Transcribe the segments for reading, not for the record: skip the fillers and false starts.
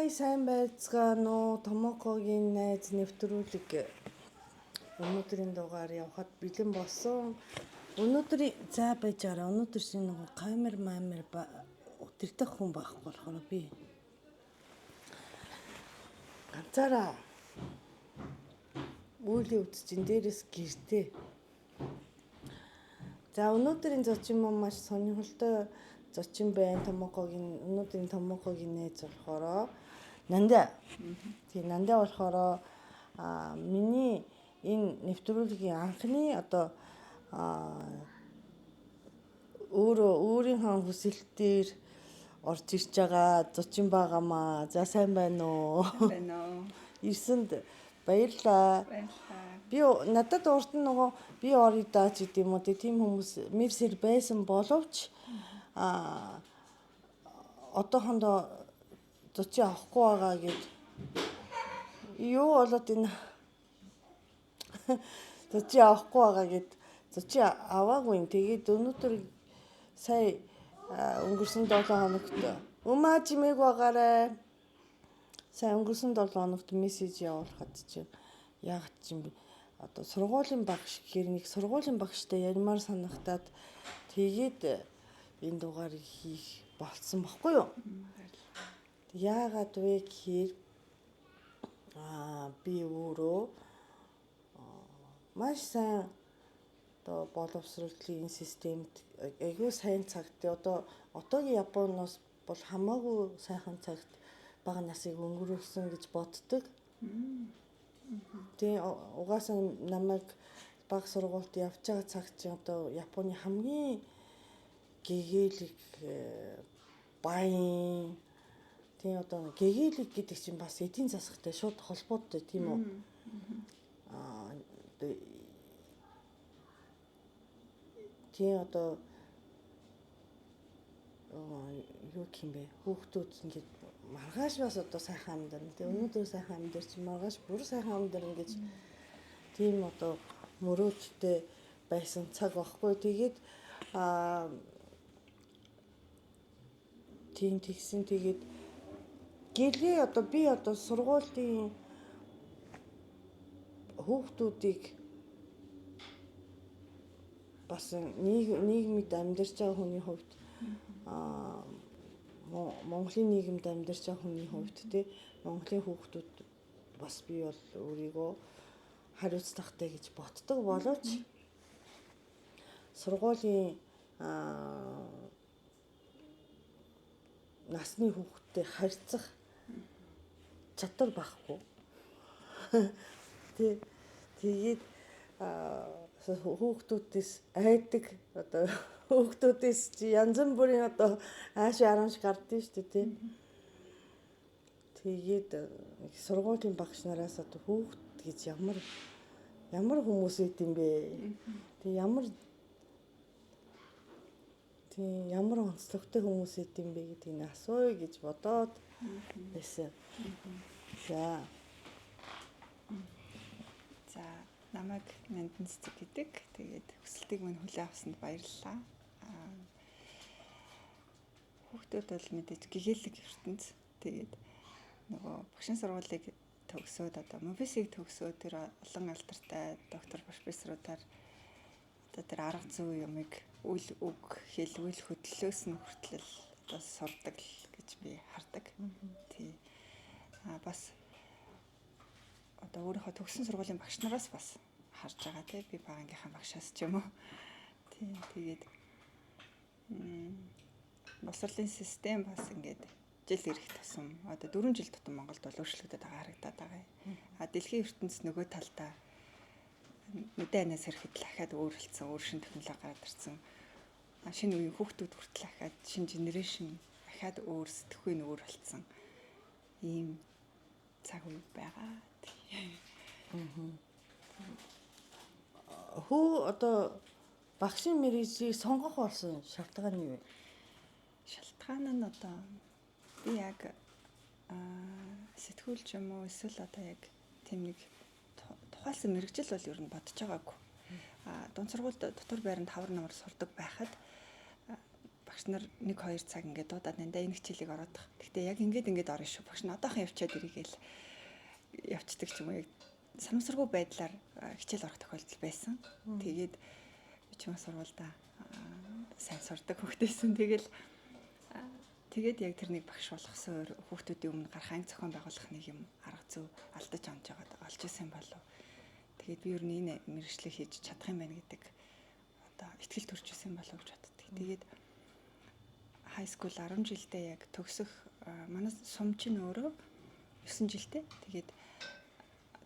Хай, сайн байцгаана уу? Томокогийн найз нэвтрүүлэг өнөөдрийн дугаар явахад бэлэн болсон. Өнөөдрийн за байж байгаа. Өнөөдөр чинь нөгөө камер мамер удирдах хүн байхгүй болохоор би ганцаараа үйл явц чинь дээрээс гэртээ. За, өнөөдрийн зочин маань маш сонирхолтой зочин байна. Томокогийн өнөөдрийн Томокогийн найз болохоор Нандаа. Тийм, Нандаа болохоор миний энэ нэвтрүүлгийн анхны одоо өөрөө өөрийнхөө хүсэлтээр орж ирж байгаа зочин байгаамаа. За, сайн байна уу? Байна уу? Ирсэнд баярлалаа. Баярлалаа. Би надад урд нь нөгөө би орё даа ч гэдэм үү, тийм хүмүүс мэрсэр байсан боловч одоохондоо зочин авахгүй байгаа гэд юу болоод энэ зочин авахгүй байгаа гэд зочин аваагүй юм. Тэгээд өнөөдөр сая өнгөрсөн 7 хоногт өмаа чимээг байгаарай. Сая өнгөрсөн 7 хоногт мессеж явуулахад чи яагаад чи юм бэ? Одоо сургуулийн багш гэхээр нэг сургуулийн багштай яримаар санагтаад тэгээд энэ дугаарыг хийх болцсон бохгүй юу? Яагаад вэ гэхээр би өөрөө маш сайн одоо боловсролын системд айгүй сайн цагт, одоо одоогийн Японоос бол хамаагүй сайхан цагт бага насыг өнгөрүүлсэн гэж боддог. Тийм, угаасаа намайг бага сургуульд явж байгаа цаг чинь одоо Японы хамгийн гэгээлэг, баян, тийм, одоо гэгээлэг гэдэг чинь бас эдийн засагтай шууд холбоотой, тийм үү? Одоо тийм, одоо юу гэх юм бэ? Хүүхдүүд ингээд маргааш бас одоо сайхан амьдрна. Тэгээ өнөөдөр сайхан амьдарч маргааш бүр сайхан амьдрна гэж тийм одоо мөрөөдөлтэй байсан цаг багхгүй. Тэгээд тийм тэгсэн, тэгээд гэлээ одоо би одоо сургуулийн хүүхдүүдийг бас нийгэмд амьдарч байгаа хүний хувьд, Монголын нийгэмд амьдарч байгаа хүний хувьд, тий, Монголын хүүхдүүд бас би бол өөрийгөө хариуцлагатай гэж боддог боловч сургуулийн насны хүүхдтэй харьцах чадвар байхгүй. Тий. Тэгээд хүүхдүүдээс айдаг, одоо хүүхдүүдээс чи янз бүрийн одоо ааш арамш гардыг шүү дээ, тий. Тэгээд сургуулийн багш нараас одоо хүүхд гэж ямар ямар хүмүүс байд юм бэ? Тэг ямар, тийм, ямар онцлогтой хүмүүс байд юм бэ гэдгийг нь асууя гэж бодоод байсан. За. За, намайг Нандан цэцэг гэдэг. Тэгээд хүсэлтийг минь хүлээн авсанд баярлалаа. Хүүхдүүд бол мэдээж гэгээлэг ертөнц. Тэгээд нөгөө багшин сургуулийг төгсөөд, одоо мобисыг төгсөөд тэр олон алдартай доктор профессорудаар одоо тэр арга зүй юмыг үл үг хэлвэл хөдлөөс нь хүртэл одоо сурдаг л гэж би хардаг. Тий. Бас одоо өөрийнхөө төгссөн сургуулийн багш нараас бас харж байгаа, тий, би бага ангийнхаа багшаас ч юм уу. Тий, тэгээд боловсролын систем бас ингээд жил ирэх тусам, одоо 4 жил тутам Монголд бол өөрчлөгдөд байгаа харагдаад байгаа юм. А дэлхийн ертөнц нөгөө талдаа нүдэн анаас ирэхэд л ахаад өөрчлөлтсөн, өөр шинэ технологи гараад ирсэн. Шинэ үеийн хүүхдүүд хүртэл ахаад шинэ generation ахаад өөр сэтгхүй нь өөр болцсон. Ийм цаг үе байгаа. Хүү одоо багшийн мэргэжлийг сонгох болсон шалтгаан нь юу вэ? Шалтгаан нь одоо би яг сэтгүүлч юм уу эсвэл одоо яг тийм нэг тухайлсан мэргэжил бол ер нь бодож байгаагүй. Дунд сургуульд дотор байранд хавар намар сурдаг байхад багш Багш нар 1 2 цаг ингээд дуудаад нандаа энэ хичээлийг ороодох. Гэхдээ яг ингээд ингээд орно шүү. Багш нь одоохон явчаад ирээгээл явцдаг ч юм уу. Яг санамсаргүй байдлаар хичээл орох тохиолдол байсан. Тэгээд би ч юм сургуульда сайн сурдаг хүүхдээсэн. Тэгэл тэгээд яг тэр нэг багш болгосон хүүхдүүдийн өмнө гарах анги зохион байгуулах нэг юм арга зүй алдаж онж байгаад олж исэн болов. Тэгээд би ер нь энэ мэргэжлийг хийж чадах юм байна гэдэг одоо итгэл төрж исэн болов гэж боддог. Тэгээд high school 10 жилдээ яг төгсөх манай сум чинь өөрөө 9 жилдээ. Тэгээд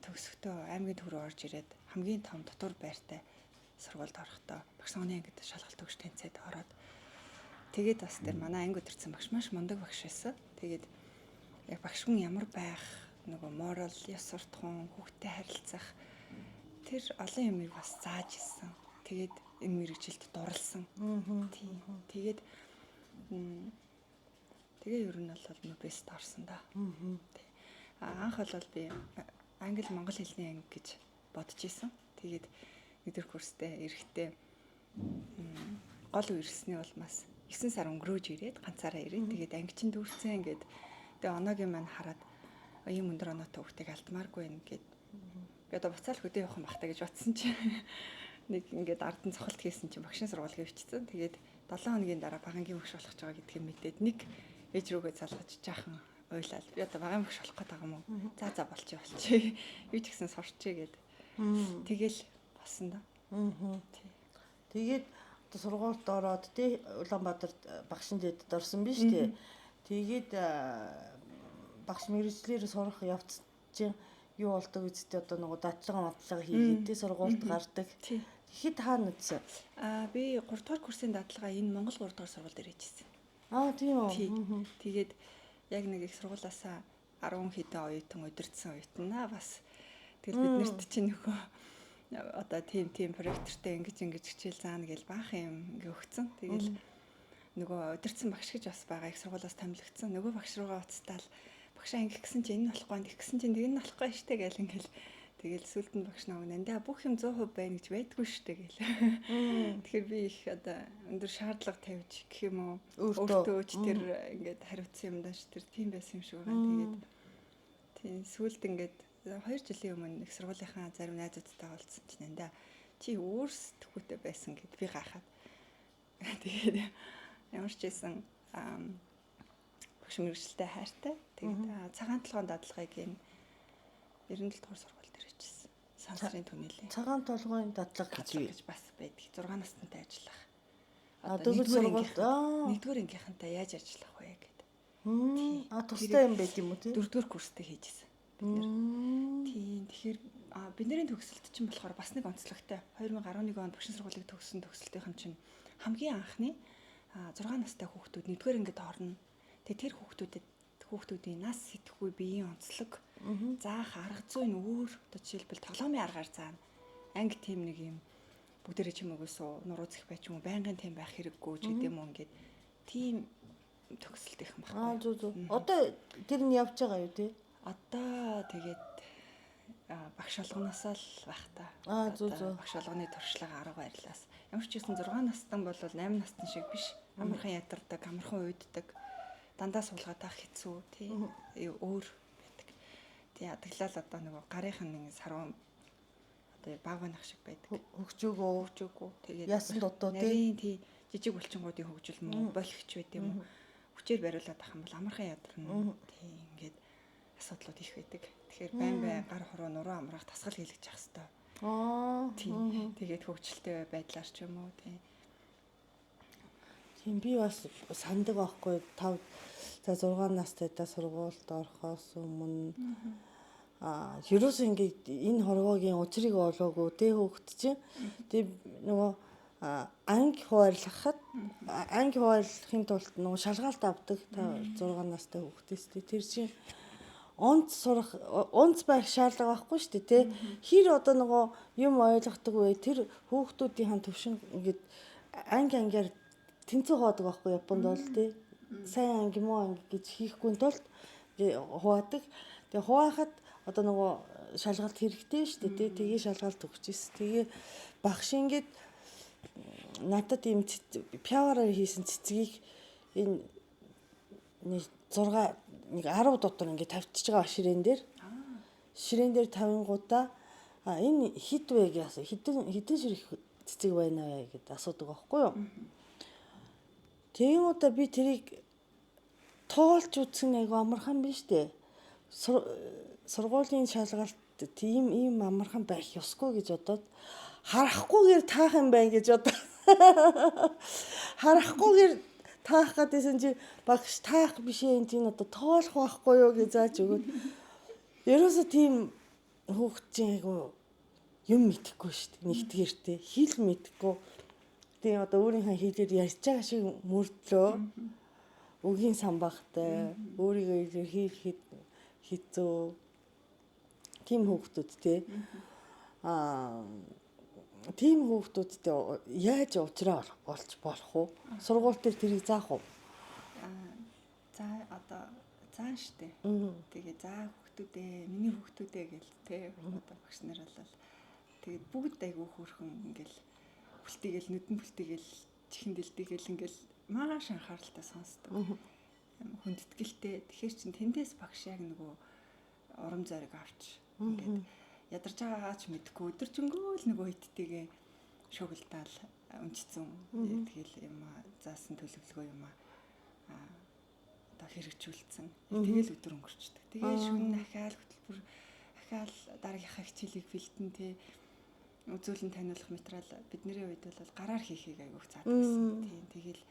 төгсөхдөө аймгийн төв рүү орж ирээд хамгийн том дотор байртай сургуульд орохдоо багш оны ангид шалгалт өгч тэнцээд ороод тэгээд бас тэр манай анги өдөрцөн багш маш мундаг багш байсан. Тэгээд яг багш хүн ямар байх, нөгөө moral, ёс суртахуун, хүүхдтэй харилцах тэр олон юмыг бас зааж ирсэн. Тэгээд энэ мэргэжилд дурлсан. Тийм. Тэгээд тэгээ ер нь бол МУБЭС-т орсон да. Анх бол би англи монгол хэлний анги гэж бодож исэн. Тэгээд нэгдүгээр курстэй эрэхтэй гол үерсний улмаас 9 сар өнгөрөөж ирээд ганцаараа ирээд тэгээд анги чинь дүүрсэн ингээд тэгээ оноогийн маань хараад ийм өндөр оноотой хүүхдийг алдмааргүй байна гэд би одоо буцаал хөдөө явах юм бах та гэж бодсон чинь нэг ингээд ард нь цохолт хийсэн чинь багшин сургуулийг бичсэн. Тэгээд 7 хоногийн дараа багангийн багш болох гэж байгаа гэдгийг мэдээд нэг ээж рүүгээ залгаж жаахан уйлал. Би одоо багын багш болох гээд байгаа юм уу? За за болчих болчих. Юу ч гэсэн сурчээ гэд. Тэгэл болсон да. Тэгээд одоо сургуульд ороод тий Улаанбаатарт багшин дэдэд орсон биз тий. Тэгээд багш мэргэжлээр сурах явц чинь юу болдог үсттэй одоо нөгөө дадлага мадлага хийгээд тий сургуульд гардаг. Тэгэхэд хаана үзсэн? Аа би 3 дугаар курсын дадлага энэ Монгол 3 дугаар сургууль дээр хийжсэн. Аа тийм үү. Тэгээд яг нэг их сургуулаасаа 10 хэдэн оюутан удирдсан оюутнаа бас. Тэгэл биднэрт чинь нөгөө одоо тийм тийм проректортэй ингэж ингэж хичээл заана гэж баахан юм ингээ өгцөн. Тэгэл нөгөө удирдсан багш гэж бас байгаа их сургуулиас томилогдсон. Нөгөө багш руугаа уцтаал багшаа ингэх гэсэн чинь энэ болохгүй, ингэх гэсэн чинь тэг энэ болохгүй штэ гэл ингээл тэгэл сүлд нь багш нөгөө нандаа бүх юм 100% байна гэж байдгүй штэ гэл. Тэгэхээр би их одоо өндөр шаардлага тавьж гэх юм уу өөртөө ч тэр ингээд хариуцсан юм даа ш тэр тийм байсан юм шиг байгаа. Тэгээд тийм сүлд ингээд 2 жилийн өмнө их сургуулийнхаа зарим найзуудтайгаа уулзсан чинь нандаа чи өөрсдөхүүтэй байсан гэд би гайхаад. Тэгээд ямар ч байсан багш мэргэжилтэй хайртай. Тэгээд цагаан толгойн дадлагыг энэ 97 дугаар сургууль дээр хийжсэн. Сансрын түнэлээ. Цагаан толгойн дадлага гэж бас байдаг. 6 настантай ажиллах. Одоо сургуульд нэгдүгээр ангийнхантай яаж ажиллах вэ гэдэг. А тустай юм байт юм уу тий? Дөрөвдүгээр курстэй хийжсэн. Бид нэр. Тийм. Тэгэхээр бидний төгсөлт чинь болохоор бас нэг онцлогтой. 2011 онд багшин сургуулийг төгссөн төгсөлтийнхэн чинь хамгийн анхны 6 настай хүүхдүүд нэгдүгээр ангид орно. Тэгээ тэр хүүхдүүдийн нас сэтгэхүй биеийн онцлог заах арга зүй нь өөр. Одоо жишээлбэл тоглоомын аргаар заана. Анги тийм нэг юм бүгдээрээ ч юм уу суу нуруу зэх бай ч юм уу байнгын тийм байх хэрэггүй ч гэдэг юм уу ингээд тийм төгсөлт их юм байна. Аа зүг зүг. Одоо тэр нь явж байгаа юу тий? Одоо тэгээд багш болгоноосоо л байх та. Аа зүг зүг. Багш болгоны туршлага арга барилаас. Ямар ч гэсэн 6 настан бол 8 настан шиг биш. Амархан ядардаг, амархан уйддаг. Дандаа суулгаад авах хэцүү тий. Өөр байдаг. Тий адаглал одоо нөгөө гарынх нь нэг сарван одоо баг банах шиг байдаг. Хөгжөөгөө. Тэгээд ясан дутуу тий. Тий жижиг булчингуудын хөгжил мөн болгоч байт юм уу. Хүчээр бариулаад ах юм бол амархан ядарна. Тий ингээд асуудлууд их байдаг. Тэгэхээр байн байн гар хуруу нуруу амрах тасгал хийлгэж явах хэрэгтэй. Аа тий. Тэгээд хөгжилтэй байдлаар ч юм уу тий. Тийм би бас сандаг байхгүй 5 за 6 настай да сургуульд орохоос өмнө ерөөсөө ингээд энэ хорвоогийн учрыг олоогүй тэ хөөхт чинь тэг нөгөө анги хуваарлахад анги хуваарлахын тулд нөгөө шалгалт авдаг 5 6 настай хүүхдээс тэр чинь онц сурах онц байх шаардлага байхгүй шүү дээ тэ хэр одоо нөгөө юм ойлгодог вэ тэр хүүхдүүдийн төвшин ингээд анги ангиар тэнцүү хоодог байхгүй Японд бол тий сайн анги муу анги гэж хийхгүй тулд хуваадаг. Тэгээ хуваахад одоо нөгөө шалгалт хэрэгтэй шүү дээ тий. Тэгээ шалгалт өгч ирсэн. Тэгээ багш ингээд Надад ийм пиавараар хийсэн цэцгийг энэ нэг 6 нэг 10 дотор ингээд тавьчихж байгаа ширээн дээр. Ширээн дээр тавингуудаа энэ хэд вэ гэж хэдэн хэдэн ширхэг цэцэг байна вэ гэдээ асуудаг байхгүй юу? Тийм удаа би тэрийг тоолж үзсэн айгу амархан биш үү? Сургуулийн шалгалт тийм ийм амархан байх ёсгүй гэж бодоод харахгүйгээр таах юм байна гэж бодоо. Харахгүйгээр таах гэдээсэн чи багш таах биш ээ, энэ чинь одоо тоолох байхгүй юу гэж зааж өгөөд. Ерөөсө тийм хүүхд чинь айгу юм мэдэхгүй шүү дээ. Нэгдүгээртээ хэл мэдэхгүй. Тэгээ одоо өөрийнхөө хэлээр ярьж байгаа шиг мөрдлөө. Үгийн самбахтай, өөрийгөө илэрхийлэхэд хэцүү. Тийм хүүхдүүд те. Тийм хүүхдүүдтэй яаж уулзраа олж болох вэ? Сургууль дээр тэрийг заах уу? За одоо заан штэ. Тэгээ за хүүхдүүдээ, миний хүүхдүүдээ гэл те. Одоо багш нар бол тэгээд бүгд айгүй хөөрхөн ингээл бүлтийгэл нүдэн бүлтийгэл чихэн дэлтийгэл ингээл маш анхааралтай сонсдог. Хүндэтгэлтэй. Тэгэхээр чин тэндээс багш яг нөгөө урам зориг авч ингээд ядарч байгаагаа ч мэдэхгүй өдөржингөө л нөгөө хиттэйгээ шугалдаал өмчсөн. Тэгэл юм заасан төлөвлөгөө юм одоо хэрэгжүүлсэн. Тэгэл өдөр өнгөрчдөг. Тэгээ шөнө ахаал хөтөлбөр ахаал дараагийнхаа хичээлийг бэлтэн те үзүүлэн таниулах материал бидний үед бол гараар хийхийг айгүйх заадаг гэсэн. Тийм тэгэл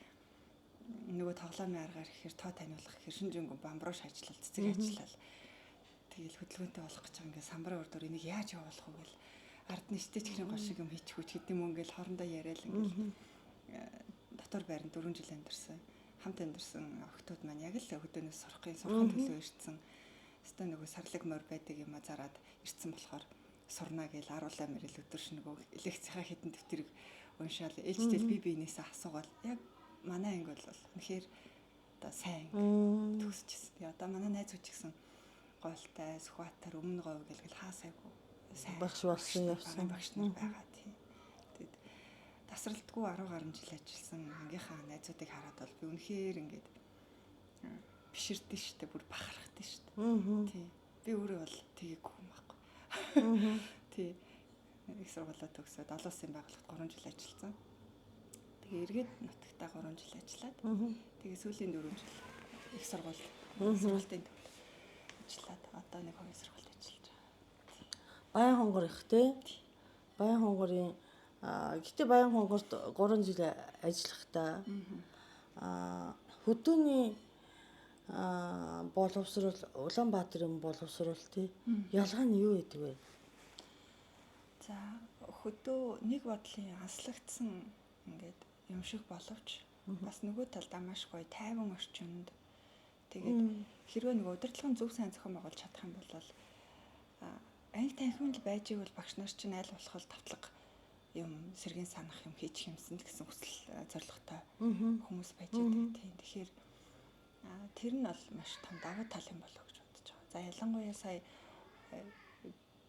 нөгөө тоглоомын аргаар ихээр тоо таниулах гэхээр шинэ жингүн бамбруу шаачлал цэцэг ажиллал тэгэл хөдөлгөөнтэй болох гэж байгаа ингээд самбарын урдуур энийг яаж явуулах вэ гэл ард нь штэ чихрийн гол шиг юм хийчихүү ч гэдэм юм ингээл хоорондоо яриад ингээл дотор байран 4 жил амьдарсан хамт амьдарсан охтууд маань яг л хөдөөнөөс сурахын төлөө ирсэн. Өстой нөгөө сарлаг морь байдаг юм а зараад ирсэн болохоор сурна гэж аруулаа мэрэл өдөр шөнө нөгөө лекцийнхаа хідэн дэвтэрийг уншаал ээлжтэл би биенээсээ асуугаал яг манай анги бол үнэхээр одоо сайн төгсөжсэн. Тэгээ одоо манай найз хүч гэсэн Гоолтай, Сүхбаатар, Өмнө говь гэлгэл хаа сайгүй сайн багш болсон явсан багш нар байгаа тийм. Тэгээд тасралтгүй 10 гаруй жил ажилласан ангийнхаа найзуудыг хараад бол би үнэхээр ингээд биширдэн штэ, бүр бахархдаг штэ. Тийм. Би өөрөө бол тгээгүй юм байхгүй. Тий. Их сургуулаа төгсөөд олон улсын байгууллагт 3 жил ажилласан. Тэгээ эргээд нутагтаа 3 жил ажиллаад тэгээ сүүлийн 4 жил их сургууль сургалтын төвд ажиллаад одоо нэг хувийн сургуульд ажиллаж байгаа. Баян хонгор их те. Баян хонгорын гэтээ Баян хонгорт 3 жил ажиллахдаа хөдөөний боловсрол Улаанбаатарын боловсрол тий ялгаа нь юу гэдэг вэ? За хөдөө нэг бодлын аслагдсан ингээд юм шиг боловч бас нөгөө талдаа маш гоё тайван орчинд тэгээд хэрвээ нөгөө удирдлагын зөв сайн зохион байгуулж чадах юм бол анги танхимд л байж ивэл багш нар чинь аль болох давтлага юм сэргийн санах юм хийчих юмсан л гэсэн хүсэл зорилготой хүмүүс байж идэг. Тийм. Тэгэхээр тэр нь бол маш том давуу тал юм болов гэж бодож байгаа. За ялангуяа сая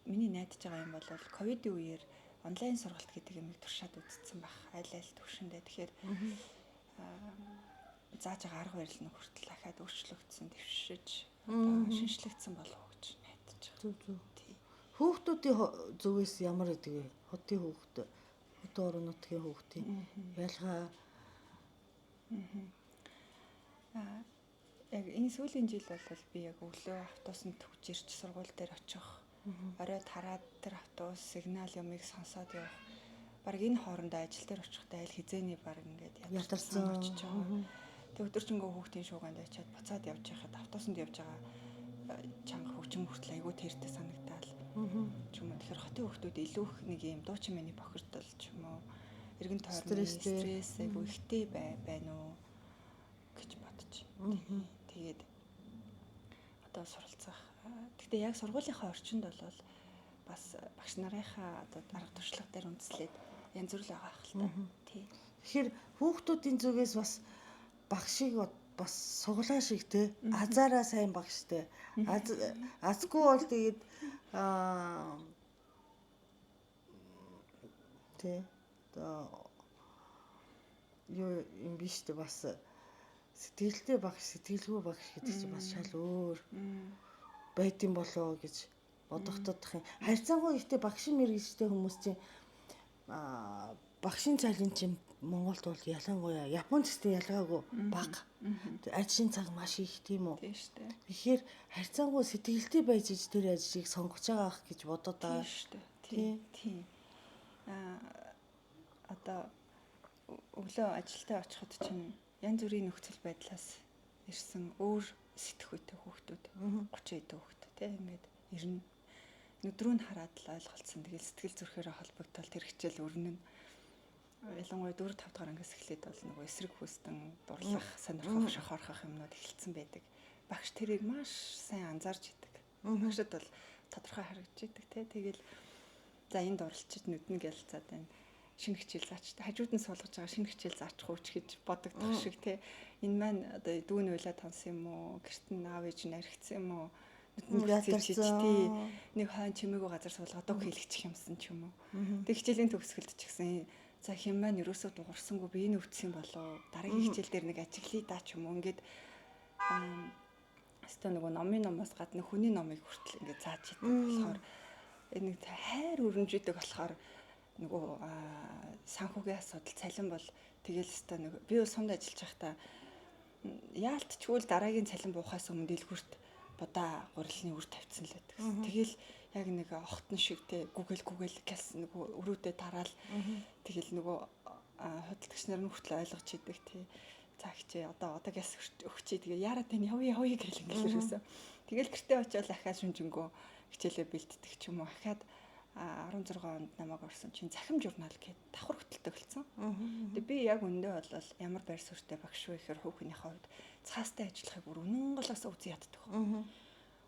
миний найдаж байгаа юм бол ковидын үеэр онлайн сургалт гэдэг юмыг туршаад үзсэн байх. Аль аль төвшөндөө. Тэгэхээр зааж байгаа арга барил нь хүртэл дахиад өөрчлөгдсөн, дэвшиж, одоо шинжлэгдсэн болов уу гэж найдаж байгаа. Зөв зөв. Хүүхдүүдийн зүгээс ямар гэдэг вэ? Хотын хүүхд, хөдөө орон нутгийн хүүхдийн ялгаа. Яг энэ сүүлийн жил бол би яг өглөө автобусанд төгжирч сургууль дээр очих, орой тараад тэр автобус сигнал юмыг сонсоод явах. Бараг энэ хоорондоо ажил дээр очихдаа аль хизээний бараг ингээд ядарсан очиж байгаа. Тэг өдөржингөө хүүхдийн шуугаанд очиад буцаад явж байхад автобусанд явж байгаа чанга хөгжим хүртэл айгүй тэртэй санагдаал. Ч юм уу тэгэхээр хотын хүүхдүүд илүү их нэг юм дуу чимээний бохирдол ч юм уу эргэн тойрны стресс айгүй ихтэй байна уу гэж бодож. Тэгээд одоо суралцах. Гэхдээ яг сургуулийнхаа орчинд бол бас багш нарынхаа одоо арга туршлага дээр үндэслээд янз бүр л байгаа хэл та. Тий. Тэгэхээр хүүхдүүдийн зүгээс бас багшийг бас суглаа шиг те азаараа сайн багштай. Азгүй бол тэгээд тий одоо юу юм биш үү, бас сэтгэлтэй багш, сэтгэлгүй багш гэдэг чинь бас шал өөр байд юм болоо гэж бодогдох юм. Харьцангуй ихтэй багшин мэргэжтэй хүмүүс чинь багшин цалин чинь Монголд бол ялангуяа Японд ч гэсэн ялгаагүй бага. Ажлын цаг маш их, тийм үү? Тийм шүү дээ. Тэгэхээр харьцангуй сэтгэлтэй байж иж тэр ажлыг сонгож байгаа ах гэж бодоод байгаа. Тийм шүү дээ. Тийм. Тийм. Одоо өглөө ажилдаа очиход чинь янз бүрийн нөхцөл байдлаас ирсэн өөр сэтгхүйтэй хүүхдүүд, 30 хэдэн хүүхд тий, ингээд ирнэ. Нүд рүү нь хараад л ойлголцсон. Тэгэл сэтгэл зүрхээрээ холбогдвол тэр хичээл өрнө. Ялангуяа 4 5 дугаар ангиас эхлээд бол нөгөө эсрэг хүүстэн дурлах, сонирхох, шохорхох юмнууд эхэлсэн байдаг. Багш тэрийг маш сайн анзаарч идэг. Багшд бол тодорхой харагдаж идэг тий. Тэгэл за энд дурлалчид нүдэн гялцаад байна. Шинэ хичээл заач. Хажууд нь суулгаж байгаа шинэ хичээл заачих уу ч гэж бодогдох шиг тий. Энэ маань одоо дүүн уйлаа тонсон юм уу? Гэрт нь аав ээж нь архицсан юм уу? Нүдэнд чиж тий. Нэг хойн чимээгүй газар суулгаад уг хийлгчих юмсан ч юм уу. Тэг хичээлийн төгсгөлд ч гэсэн за хэн маань ерөөсөө дуурсангүй би энэ өвдсөн болоо. Дараагийн хичээл дээр нэг ажиглая даа ч юм уу. Ингээд өстө нөгөө номын номоос гадна хүний номыг хүртэл ингээд зааж идэг болохоор нэг хайр өрөмжийдэг болохоор нөгөө санхүүгийн асуудал цалин бол тэгэл өстө нэг би бол сумд ажиллаж байхдаа яалтчгүй л дараагийн цалин буухаас өмнө дэлгүүрт будаа гурилны үр тавьсан л байдаг. Тэгэл яг нэг охтон шиг те гүгэл гүгэл гэлсэн нөгөө өрөөдөө тараал тэгэл нөгөө худалдагч нар нь хүртэл ойлгож идэг тий. За хичээ одоо гяс өгчээ тэгээ яарад тань явъя явъя гэл ингээл ерөөсөө. Тэгэл гэртээ очиод ахаа шүнжэнгөө хичээлээ бэлддэг ч юм уу. Ахаад 16 онд намайг орсон чинь захим журнал гээд давхар хөтөлдөг болсон. Тэгээ би яг өндөө бол ямар байр суурьтай багш вэ гэхээр хүүхнийхээ хувьд цаастай ажиллахыг бүр үнэн голоос үзэн яддаг.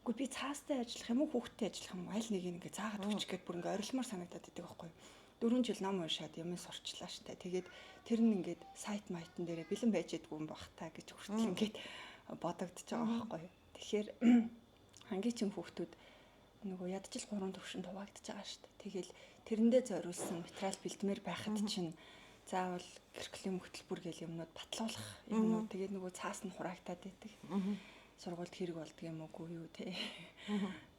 Үгүй би цаастай ажиллах юм уу хүүхдтэй ажиллах юм уу аль нэг ингээ заагаад өгчих гээд бүр ингээ орилмоор санагдаад идэг байхгүй. 4 жил ном уншаад юм сурчлаа штэ. Тэгээд тэр нь ингээд сайт майтан дээрээ бэлэн байж идэггүй юм бах та гэж хүртэл ингээд бодогдож байгаа байхгүй. Тэгэхээр ангийн хүүхдүүд нөгөө ядчил 3 төвшөнд хуваагдаж байгаа шүү дээ. Тэгэл тэрэндээ зориулсан материал бэлдмээр байхад чинь заавал curriculum хөтөлбөр гэл юмнууд батлуулах юмнууд тэгээд нөгөө цаас нь хураагдаад байдаг. Сургуульд хэрэг болдго юм уугүй юу те.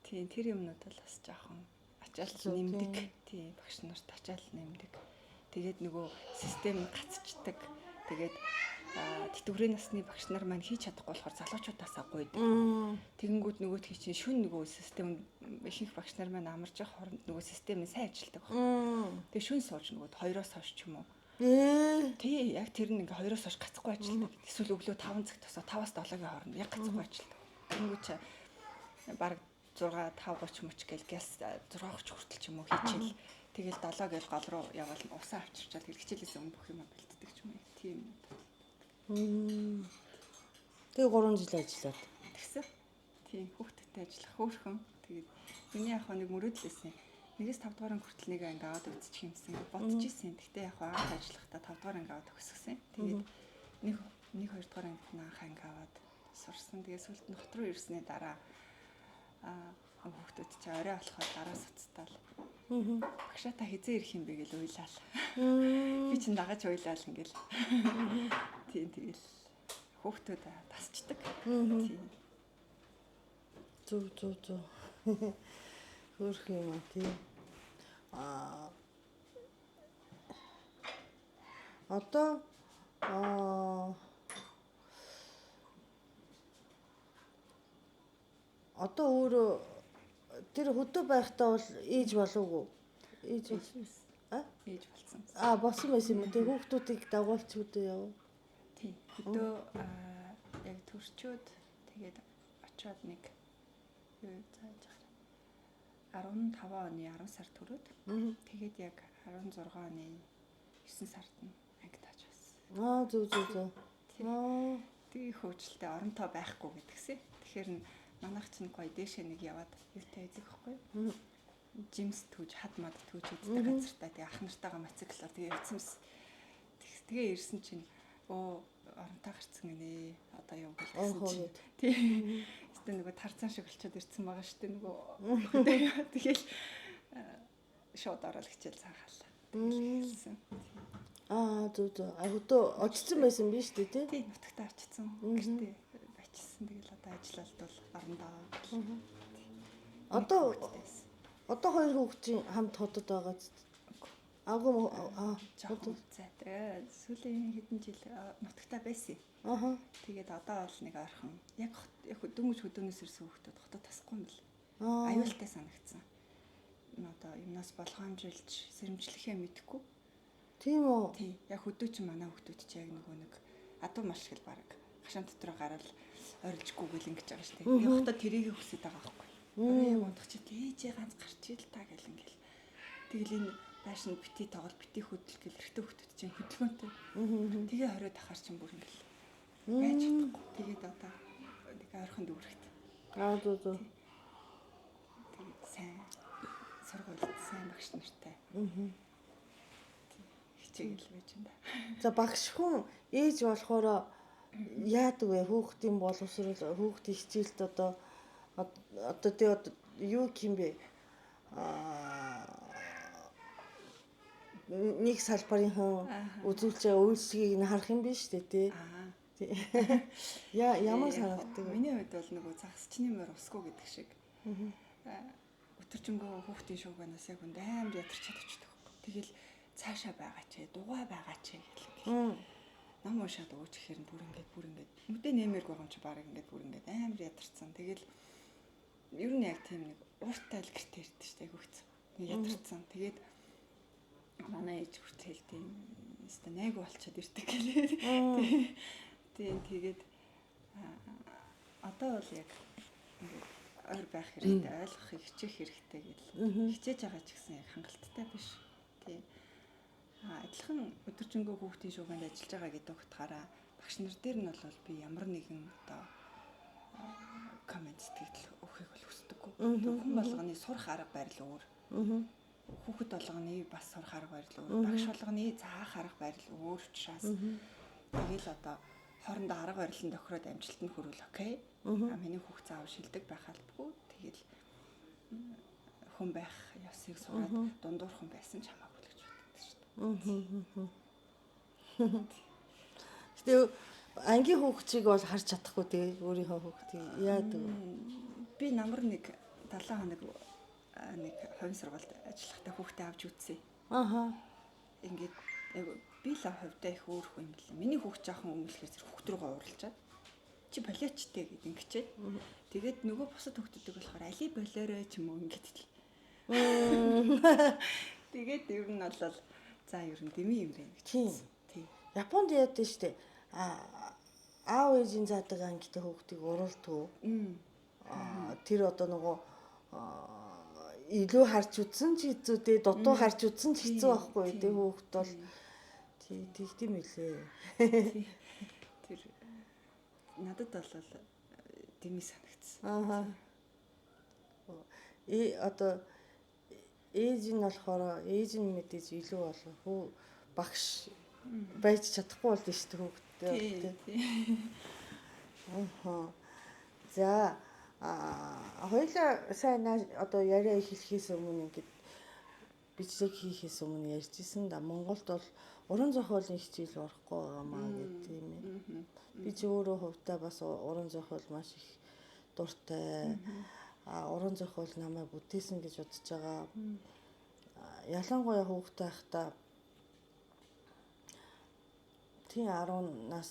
Тийм тэр юмнууд бол бас жоохон ачаал нэмдэг. Тийм багш нарт ачаал нэмдэг. Тэгээд нөгөө систем гацчдаг. Тэгээд тэтгэврийн насны багш нар маань хийж чадахгүй болохоор залуучуудаасаа гуйдаг. Тэгэнгүүт нөгөөдхий чинь шүн нөгөө систем ихэнх багш нар маань амарч явах хооронд нөгөө систем нь сайн ажилладаг байна. Тэгээ шүн сууж нөгөөд 2-оос хойш ч юм уу. Тий, яг тэр нь ингээ 2-оос хойш гацхгүй ажилладаг. Эсвэл өглөө 5 цагт тосоо 5-аас 7-гийн хооронд яг гацхгүй ажилладаг. Тэнгүү чи бараг 6 5:30 мөч гээл гяс 6:30 хүртэл ч юм уу хийчихэл тэгэл 7 гээл гол руу яваал усаа авчирчаал тэгэл хичээлээс өмнө бүх юм бэлддэг ч юм уу. Тийм юм. Тэгээ 3 жил ажиллаад. Тэгсэн. Тийм, хүүхдтэй ажиллах хөөрхөн. Тэгээд миний яг нэг мөрөөдөл байсан. 1-ээс 5 дугаар анги хүртэл нэг анги аваад үзчих юмсан гэж бодож исэн. Гэхдээ яг анх ажиллахдаа 5 дугаар анги аваад төгсгсөн. Тэгээд 1 2 дугаар ангид нь анх анги аваад сурсан. Тэгээд сүүлд нь хот руу ирсний дараа хүүхдүүд чи орой болохоор дараа суцтаал. Багшаа та хизээ ирэх юм бэ гэж уйлаал. Би чинь дагаж уйлаал ингээл. Тийм тэгэл хүүхдүүд тасчдаг. Тийм. Зүг зүг зүг. Хөөрхөн юм а тий. Одоо одоо өөрөө тэр хөдөө байхдаа бол ээж болоогүй. Ээж а? Ээж болсон. А болсон байсан юм уу? Тэр хүүхдүүдийг дагуулч хөдөө яв. Тий. Хөдөө яг төрчөөд тэгээд очиод нэг юу зааж байгаа. 15 оны 10 сар төрөөд. Тэгээд яг 16 оны 9 сард нь ангид очсон. Аа зөв зөв зөв. Аа тэг их хөвчлөлтэй оронтоо байхгүй гэдгсээ. Тэгэхээр манайх чинь гоё дээшээ нэг яваад юутай байдаг байхгүй юу? Жимс түүж хад мад түүж иддэг газартаа тэгээ ах нартайгаа мотоциклоор тэгээ явцсанс. Тэгээ ирсэн чинь өө оронтоо гарцсан гинэ. Одоо яв гэлсэн чинь. Тий. Гэтэ нөгөө тарцан шиг болчиход ирсэн байгаа шүү дээ нөгөө. Тэгэл шууд орол хичээл цаахаал. Тэгэл хэлсэн. Аа, зөв зөв. А хөдөө очсон байсан биш үү тий? Тий, нутагтаа очсон. Гэртээ очсон. Тэгэл одоо ажиллалт бол орондоо. Одоо одоо хоёр хүүхдийн хамт хотод байгаа зү. Аагүй аа жоохон зайтай. Сүүлийн хэдэн жил нутагтаа байсан. Аха. Тэгээд одоо бол нэг ойрхон. Яг яг дөнгөж хөдөөнөөс ирсэн хүүхдүүд хотод тасахгүй юм бэл. Аюултай санагдсан. Одоо юмнаас болгоомжилж сэрэмжлэхээ мэдэхгүй. Тийм үү? Тий. Яг хөдөө чи манай хүүхдүүд чи яг нөгөө нэг адуу маш гэл баг гашаан дотроо гарал орилжгүй гэл ингэж байгаа шүү дээ. Яг хотод тэрийг хүсэж байгаа байхгүй. Яг унтах чи ээжээ ганц гарч ил та гэл ингээл. Тэгэл энэ байшин бити тоглол бити хөдөл гэл эрэгтэй хүүхдүүд чинь хөдөлгөөнтэй. Тэгээ хориод ахаар чинь бүр ингээл байж чадахгүй. Тэгээд одоо нэг ойрхон дүүрэгт. Аа зөв зөв. Тэгээд сайн сургуульд сайн багш нартай. Хичээгэл байж энэ. За багш хүн ээж болохоор яадаг вэ? Хүүхдийн боловсрол, хүүхдийн хичээлд одоо одоо тий одоо юу гэх юм бэ? Аа нэг салбарын үзүүлж байгаа үйлчлэгийг нь харах юм биш үү тий? Яа ямар санагддаг вэ? Миний хувьд бол нөгөө загасчны морь усгүй гэдэг шиг. Өтөржингөө хүүхдийн шууганаас яг үнд амар ядарч чадчихдаг байхгүй. Тэгэл цаашаа байгаа ч, дугуй байгаа ч гэл. Ном уншаад өгөөч гэхээр нь бүр ингээд нүдэ нэмэргүй байгаа юм чи баг ингээд бүр ингээд амар ядарсан. Тэгэл ер нь яг тийм нэг ууртай л гэрте ирдэ штэ айгүйц. Нэг ядарсан. Тэгээд манай ээж хүртэл хэлдэг өстө найгуу болчиход ирдэг гэлээ. Тийм тэгээд одоо бол яг ингээд ойр байх хэрэгтэй, ойлгохыг хичээх хэрэгтэй гэл. Хичээж байгаа ч гэсэн яг хангалттай биш. Тийм. Адилхан өдөржингөө хүүхдийн шуугинд ажиллаж байгаа гэдэг утгаараа багш нар дээр нь бол би ямар нэгэн одоо коммент сэтгэл өгөхийг бол хүсдэггүй. Хүн болгоны сурах арга барил өөр. Хүүхэд болгоны бас сурах арга барил өөр. Багш болгоны заах арга барил өөр учраас тэгэл одоо хоорондоо арга барилын тохироод амжилтанд хүрвэл окей. А миний хүүхд заав шилдэг байх албагүй. Тэгэл хүн байх ёсыг сураад дундуур хүн байсан ч хамаагүй л гэж боддог шүү дээ. Гэтэ ангийн хүүхдийг бол харж чадахгүй тий өөрийнхөө хүүхдийг яадаг вэ? Би намар нэг 7 хоног нэг хувийн сургуульд ажиллахдаа хүүхдээ авч үзсэн. Аха. Ингээд би л хувьдаа их өөр хүн юм лээ. Миний хүүхд жоохон өмнөлөхөр зэрэг хүүхд рүүгээ уурлчаад чи болиочтэй гэд ингэчээд тэгээд нөгөө бусад хүүхдүүдийг болохоор али болоорой ч юм уу ингэж л. Тэгээд ер нь бол за ер нь дэмий юм байна гэж. Тийм. Японд яадаг штэ. Аав ээжийн заадаг ангитай хүүхдийг уруулдаг. Тэр одоо нөгөө илүү харж үзсэн ч хэцүү дээ, дутуу харж үзсэн ч хэцүү байхгүй дээ хүүхд бол тий тэгдэм билээ. Тэр надад бол дэмий санагдсан. Ааха. Одоо ээж нь болохоор ээж нь мэдээж илүү болов хүү багш байж чадахгүй бол шүү дээ хүүхдтэй. Тий. Ааха. За хоёлаа сайн одоо яриа эхлэхээс өмнө ингээд бичлэг хийхээс өмнө ярьжсэн да. Монголд бол уран зохиолын хичээл орохгүй байгаа маа гэдэг тийм ээ. Би ч өөрөө хувьдаа бас уран зохиол маш их дуртай. Уран зохиол намайг бүтээсэн гэж бодож байгаа. Ялангуяа хүүхдээ байхдаа тийм 10 нас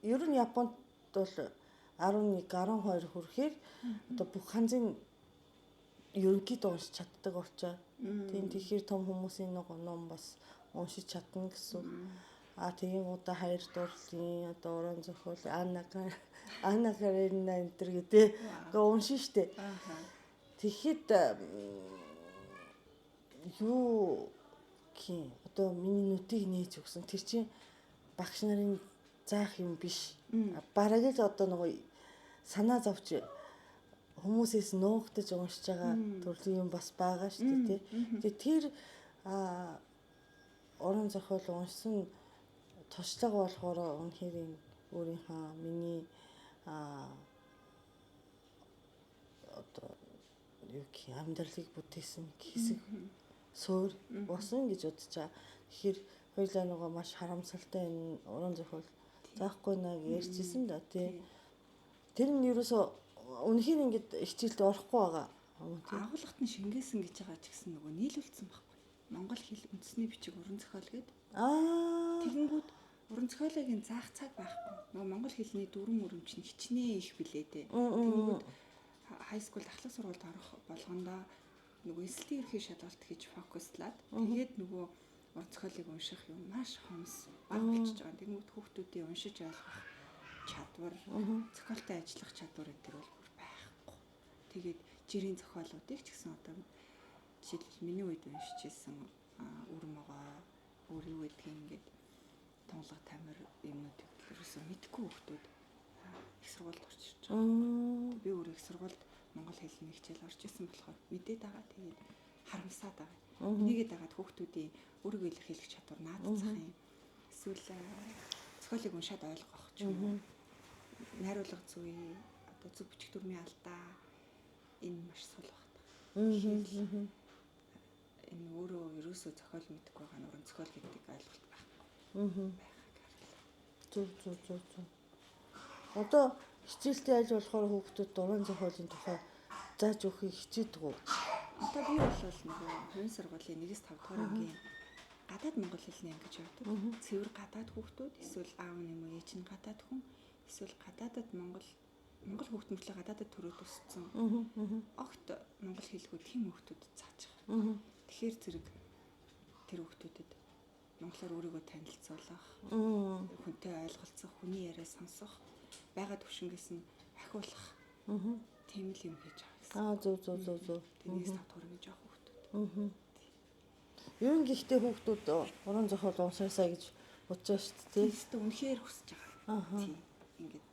ер нь Японд бол 11, 12 хүрэхээр одоо бүх ханзын ерөнхийдөө уншиж чаддаг болчоо. Тийм тэгэхээр том хүмүүсийн нэг ном бас уншиж чадна гэсэн. А тийм удаа хайр дурлалын одоо уран зохиол Анна Каренина энэ төр гэдэг ингээ уншин штэ. Тэгэхэд юу гин одоо миний нүдийг нээж өгсөн. Тэр чинь багш нарын заах юм биш. Бараг л одоо нөгөө санаа зовч хүмүүсээс нуугдаж уншиж байгаа төрлийн юм бас байгаа шүү дээ тий. Тэгээ тэр уран зохиол уншсан туршлага болохоор үнэхээр өөрийнхөө миний одоо юу гэх амьдралыг бүтээсэн хэсэг суур болсон гэж бодож байгаа. Тэгэхээр Хоёлаа нөгөө маш харамсалтай энэ уран зохиол заахгүй наа гэж ярьжсэн да тий. Тэр нь ерөөсөө үнэхээр ингэж хичээлд орохгүй байгаа. Агуулгат нь шингээсэн гэж байгаа ч гэсэн нөгөө нийлүүлсэн байхгүй. Монгол хэл үндэсний бичиг уран зохиол гээд. Тэгэнгүүт уран зохиолын заах цаг байхгүй. Нөгөө монгол хэлний дүрм өрөмч нь хичнээн их билээ дээ. Тэгэнгүүт high school ахлах сургуульд орох болгондоо нөгөө эсэлтийн ерхий шалгалт хийж фокуслаад тэгээд нөгөө уран зохиолыг унших юм маш хомс бага болчихж байгаа. Тэгэнгүүт хүүхдүүдийн уншиж ойлгох чадвар, зохиолтой ажиллах чадвар энэ төр бол бүр байхгүй. Тэгээд жирийн зохиолуудыг ч гэсэн одоо жишээлбэл миний үед уншиж исэн үр могоо, өөр юу гэдгийг ингээд тунлага тамир юмнуудыг ерөөсөө мэдэхгүй хүүхдүүд их сургуульд орж ирж байгаа. Би өөрөө их сургуульд монгол хэлний хичээл орж исэн болохоор мэдээд байгаа. Тэгээд харамсаад байгаа. Энийгээ дагаад хүүхдүүдийн өөрийгөө илэрхийлэх чадвар наадцах юм. Эсвэл зохиолыг уншаад ойлгох ч юм уу. Найруулга зүй, одоо зөв бичиг дүрмийн алдаа энэ маш сул багтаа. Энэ өөрөө ерөөсөө зохиол мэдэхгүй байгаа нь уран зохиол гэдэг ойлголт байхгүй. Байхаг харлаа. Зөв зөв зөв зөв. Одоо хичээлтэй аль болохоор хүүхдүүд уран зохиолын тухай зааж өгөхийг хичээдэг үү? Одоо би бол нөгөө хувийн сургуулийн 1-5 дугаар ангийн гадаад монгол хэлний анги гэж явдаг. Цэвэр гадаад хүүхдүүд эсвэл аав нь юм уу ээж нь гадаад хүн эсвэл гадаадад монгол хүүхд мөртлөө гадаадад төрөөд өссөн. Огт монгол хэлгүй тийм хүүхдүүд зааж байгаа. Тэгэхээр зэрэг тэр хүүхдүүдэд монголоор өөрийгөө танилцуулах, хүнтэй ойлголцох, хүний яриа сонсох, байгаа төвшингээс нь ахиулах тийм л юм хийж байгаа гэсэн. Зөв зөв зөв зөв. Тэрнээс 5 дугаар анги жоох хүүхдүүд. Ер нь гэхдээ хүүхдүүд уран зохиол уншаасаа гэж бодож байгаа шүү дээ. Тийм үнэхээр хүсэж байгаа. Тийм. Ингээд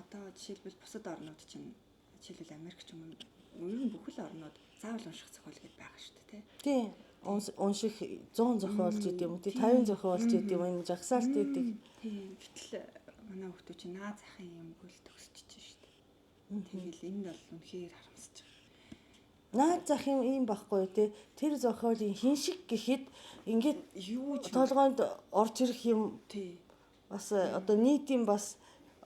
одоо жишээлбэл бусад орнууд чинь жишээлбэл Америк ч юм уу ер нь бүхэл орнууд заавал унших зохиол гэдээ байгаа шүү дээ, тий. Унших 100 зохиол ч гэдэм үү, 50 зохиол ч гэдэм юм жагсаалт гэдэг. Тийм. Гэтэл манай хүүхдүүд чинь наа захын юмгүй л төгсөж шүү дээ. Тэгэл энд бол үнэхээр харамсаж байгаа. Наад зах юм ийм байхгүй тий. Тэр зохиолын хин шиг гэхэд ингээд юу ч толгойд орж ирэх юм тий. Бас одоо нийтийн бас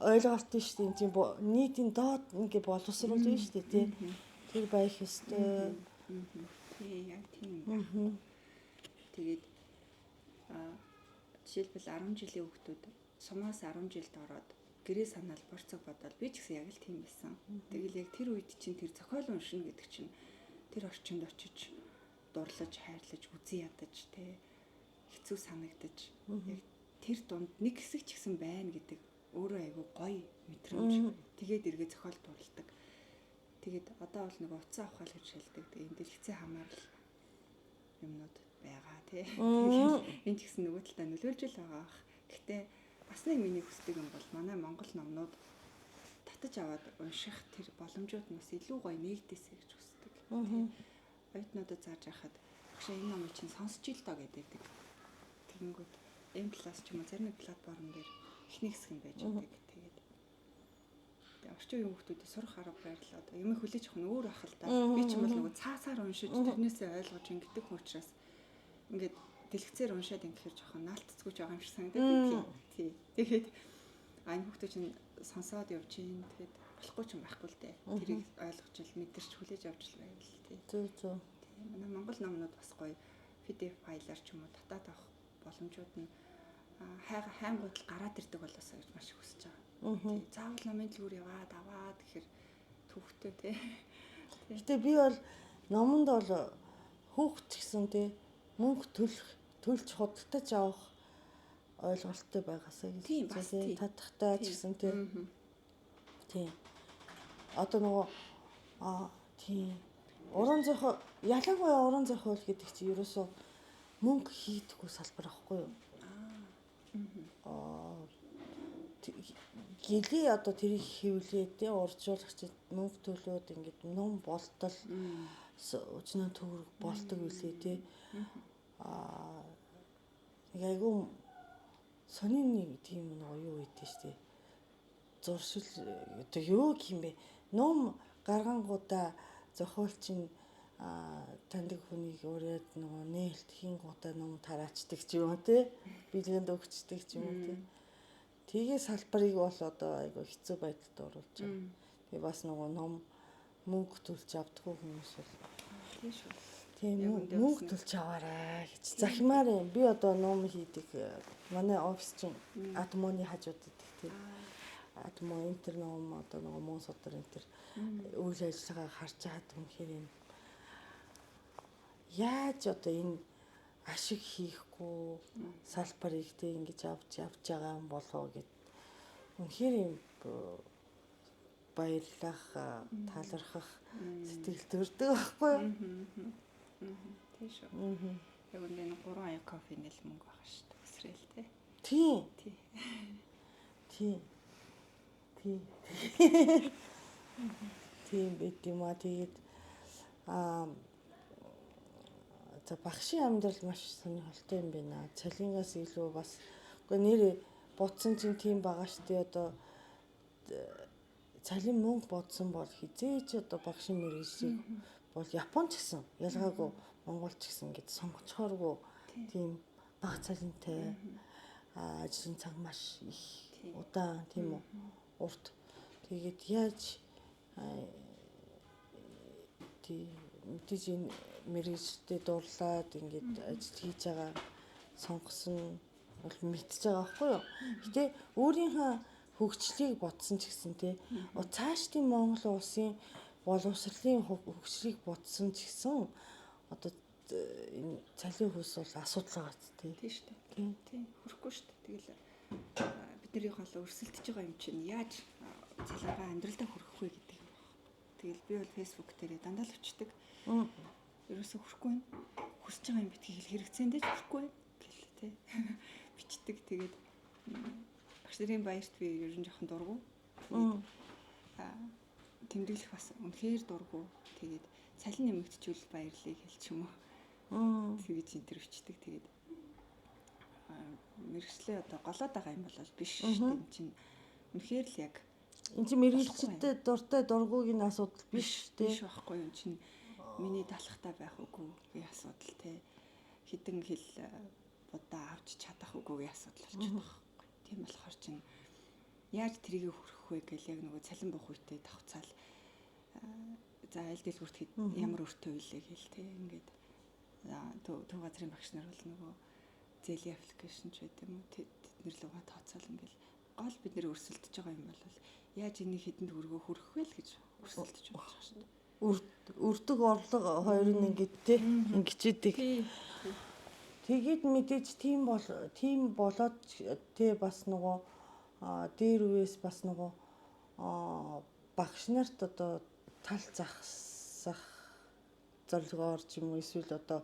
ойлголт нь шүү дээ. Энэ чинь нийтийн доод ингээд боловсруул нь шүү дээ тий. Тэр байх ёстой. Тий, яг тийм юм. Тэгээд жишээлбэл 10 жилийн хүүхдүүд сумаас 10 жилд ороод гэрээ санаал борцог бодоод би ч гэсэн яг л тийм байсан. Тэгэл яг тэр үед чинь тэр зохиол уншина гэдэг чинь тэр орчинд очиж дурлаж, хайрлаж, үзэн ядаж тэ хэцүү санагдаж яг тэр дунд нэг хэсэг ч гэсэн байна гэдэг өөрөө айгүй гоё мэдрэмж. Тэгээд эргээ зохиол дурладаг. Тэгээд одоо бол нөгөө утсан авахал гэж шилдэг. Тэгээд энэ дэлгэцэн хамаарал юмнууд байгаа тий. Тэгээд энэ ч гэсэн нөгөө талдаа нөлөөлж л байгаа бах. Гэхдээ бас нэг миний хүсдэг юм бол манай монгол номнууд татаж аваад унших тэр боломжууд нь бас илүү гоё нэгдээсэй гэж хүсдэг. Оюутнуудад зааж байхад багшаа энэ номыг чинь сонсч ил доо гэдэг. Тэгэнгүүт M+ ч юм уу зарим нэг платформ дээр эхний хэсэг нь байж байдаг. Тэгээд орчин үеийн хүүхдүүдэд сурах арга барил одоо юм хүлээж авах нь өөр ах л да. Би ч юм бол нөгөө цаасаар уншиж тэрнээсээ ойлгож ингэдэг хүн учраас ингээд дэлгэцээр уншаад ингэхээр жоохон наалтцгүй ч байгаа юм шиг санагдаад тий. Тэгээд энэ хүүхдүүд чинь сонсоод явж гин. Тэгээд болохгүй ч юм байхгүй л дээ. Тэрийг ойлгож ил мэдэрч хүлээж авч л байвал тий. Зөв зөв. Тий. Манай монгол номнууд бас гоё PDF файлаар ч юм уу татаад авах боломжууд нь хайнгууд л гараад ирдэг болоосаа гэж маш их хүсэж байгаа. Тий. Заавал номын дэлгүүр яваад аваад гэхэр төвхтэй тий. Гэтэ би бол номонд бол хүүхд ч гэсэн тий мөнгө төлж худалдаж авах ойлголттой байгаасаа гэж тий татахтай ч гэсэн тий. Тий. Одоо нөгөө тий уран зохиол ялангуяа уран зохиол гэдэг чинь ерөөсөө мөнгө хийдэггүй салбар аахгүй юу? Гэлээ одоо тэрийг хэвлээ тий уржуулагчид мөнгө төлөөд ингээд ном болтол өчнөө төгрөг болдог үлээ тий. Нэг айгүй сонин нэг тийм нөгөө юу гэдэг штэ. Зуршил одоо юу гэх юм бэ? Ном гаргангуудаа зохиолч нь Таньдаг хүнийг уриад нөгөө нээлт хийн гутаа ном тараачдаг ч юм уу те, бэлгэнд өгчдөг ч юм уу те. Тэгээ салбарыг бол одоо айгу хэцүү байдалд оруулж байгаа. Тэгээ бас нөгөө ном мөнгө төлж авдаггүй хүмүүс бол тийм шүү. Тийм, мөнгө төлж аваарай гэж захимаар юм. Би одоо ном хийдэг. Манай офис чинь Атмоны хажууд идэх тийм. Атмо энтер ном одоо нөгөө мөн судар энтер үйл ажиллагаа харж чад үнэхээр юм. Яаж одоо энэ ашиг хийхгүй салбарыг тэ ингэж авч явж байгаа юм болоо гэд үнэхээр юм баярлах, талархах сэтгэл төрдөг байхгүй юу? Тийм шүү. Яг үнэ энэ 3 аяг кофе нэл мөнгө байгаа шүү дээ. Өсрөөл тэ. Тийм. Тийм. Тийм. Тийм байт юм а. Тэгээд за багшийн амьдрал маш сонирхолтой юм байна. Цалингаас илүү бас үгүй нэрээ бодсон чинь тийм байгаа шүү дээ. Одоо цалин мөнгө бодсон бол хизээч одоо багшийн мэргэжлийг бол Японч гэсэн ялгаагүй Монголч гэсэн ингэж сонгоцохооргүй тийм бага цалинтай, ажлын цаг маш их удаан, тийм үү, урт. Тэгээд яаж тий мэдээж энэ мэргэжлээ дурлаад ингээд ажил хийж байгаа сонгосон бол мэдчихэж байгаа байхгүй юу. Гэтэ өөрийнхөө хөгжлийг бодсон ч гэсэн тий цаашдын Монгол улсын боловсролын хөгжлийг бодсон ч гэсэн одоо энэ цалин хөлс бол асуудал байгаа ч тий. Тийм шүү дээ. Тийм хөрөхгүй шүү дээ. Тэгэл бидний гол өрсөлдөж байгаа юм чинь яаж цалингаа амьдралдаа хүргэх вэ гэдэг юм байна. Тэгэл би бол Facebook дээр дандаа л өчтдөг. Ерөөсөө хүрхгүй байна. Хүсэж байгаа юм битгий хэл хэрэгцээндээ ч хүрхгүй байна гэл тий. Бичдэг. Тэгээд багш нарын баярт би ер нь жоохон дургу. Тэмдэглэх бас үнэхээр дургу. Тэгээд цалин нэмэгдчихвэл баярлалыг хэлч юм уу. Тэгэж энэ төр өчтдөг. Тэгээд мэргэжлээ одоо голоод байгаа юм бол биш шүү дээ. Энд чинь үнэхээр л яг энэ чинь мэргэжлэлтэй дуртай дургүйг нь асуудал биш тий. Биш байхгүй юм чинь миний талхтай байх үгүйгийн асуудал тий. Хідэн хэл будаа авч чадах үгүйгийн асуудал болчиход байгаа байхгүй. Тийм болохоор чинь яаж тэрийг хүргэх вэ гэл яг нөгөө цалин буух үедээ давхцаал за аль дэлгүүрт ямар өртөө илээ гэл тий. Ингээд төв газрын багш нар бол нөгөө зээлийн аппликейшн ч байд юм уу тэднэр лугаа тооцоол ингээл гол бид нэр өрсөлдөж байгаа юм бол яаж энийг хэдэнд хүргөө хүргэх вэ л гэж өрсөлдөж байгаа шүү дээ. Өрдөг орлого хоёр нь ингээд тий ингэчээдэг. Тэгээд мэдээж тийм бол тийм болоод тий бас нөгөө дээр үеэс бас нөгөө багш нарт одоо тал захсах зорилгоор ч юм уу эсвэл одоо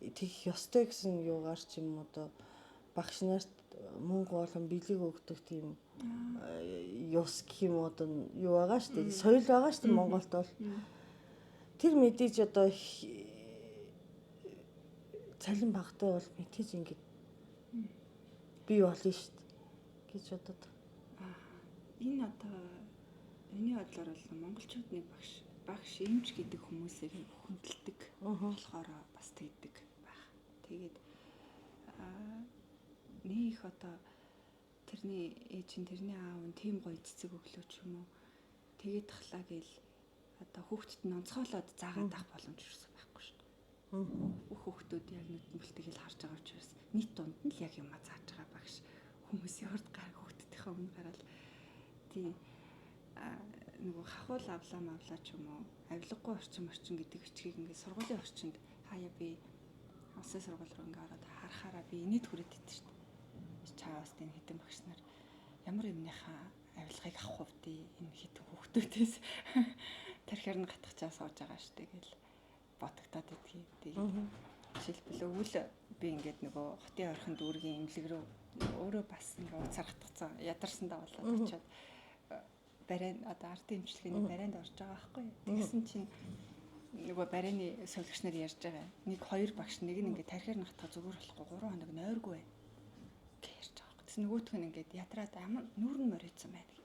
тэгэх ёстой гэсэн юугаар ч юм одоо багш нарт мөнгө болон бэлэг өгдөг тийм ёс гэх юм одоо юу байгаа шүү дээ. Соёл байгаа шүү дээ Монголд бол. Тэр мэдээж одоо цалин багтай бол мэдээж ингэж бий болно шүү дээ гэж бодод. Энэ одоо миний бодлоор бол монголчууд нэг багш эмч гэдэг хүмүүсийг хүндэлдэг болохоор бас тэгдэг байх. Тэгээд нэг их одоо тэрний ээж нь тэрний аав нь тийм гоё цэцэг өглөө ч юм уу тэгээд тахлаа гээл одоо хүүхдэд нь онцгойлоод заагаад авах боломж ерөөсөө байхгүй шүү дээ. Бүх хүүхдүүд яг нүдэн бүлтэйг харж байгаа учраас нийт дунд нь л яг юма зааж байгаа багш хүмүүсийн урд гар хүүхдүүдийнхээ өмнө гараад тий нөгөө хахуул авлаа мавлаа ч юм уу авилгагүй орчин гэдэг бичгийг ингээд сургуулийн орчинд хаяа би улсын сургууль руу ингээд ороод харахаараа би инээд хүрээд идэв шүү дээ. Чаавас энэ хэдэн багш нар ямар юмныхаа авилгыг авах вэ? Энэ хэдэн хүүхдүүдээс тархиар нь гатгачаа сууж байгаа шүү дээ гэл бодогдоод идэгий. Тэгээд жишээлбэл өвөл би ингээд нөгөө хотын ойрхон дүүргийн эмнэлэг рүү өөрөө бас ингээд уцаар гатгацсан ядарсан дагуулаад очиад барайн одоо ардын эмчилгээний барайнд орж байгаа байхгүй. Тэгсэн чинь нөгөө барайны совилгч нар ярьж байгаа. Нэг хоёр багш нэг нь ингээд тархиар нахтаа зүгээр болохгүй 3 хоног нойргүй байна гэж ярьж байгаа байхгүй. Тэгсэн нөгөөх нь ингээд ятраад амар нүүр нь морицсан байна гэх.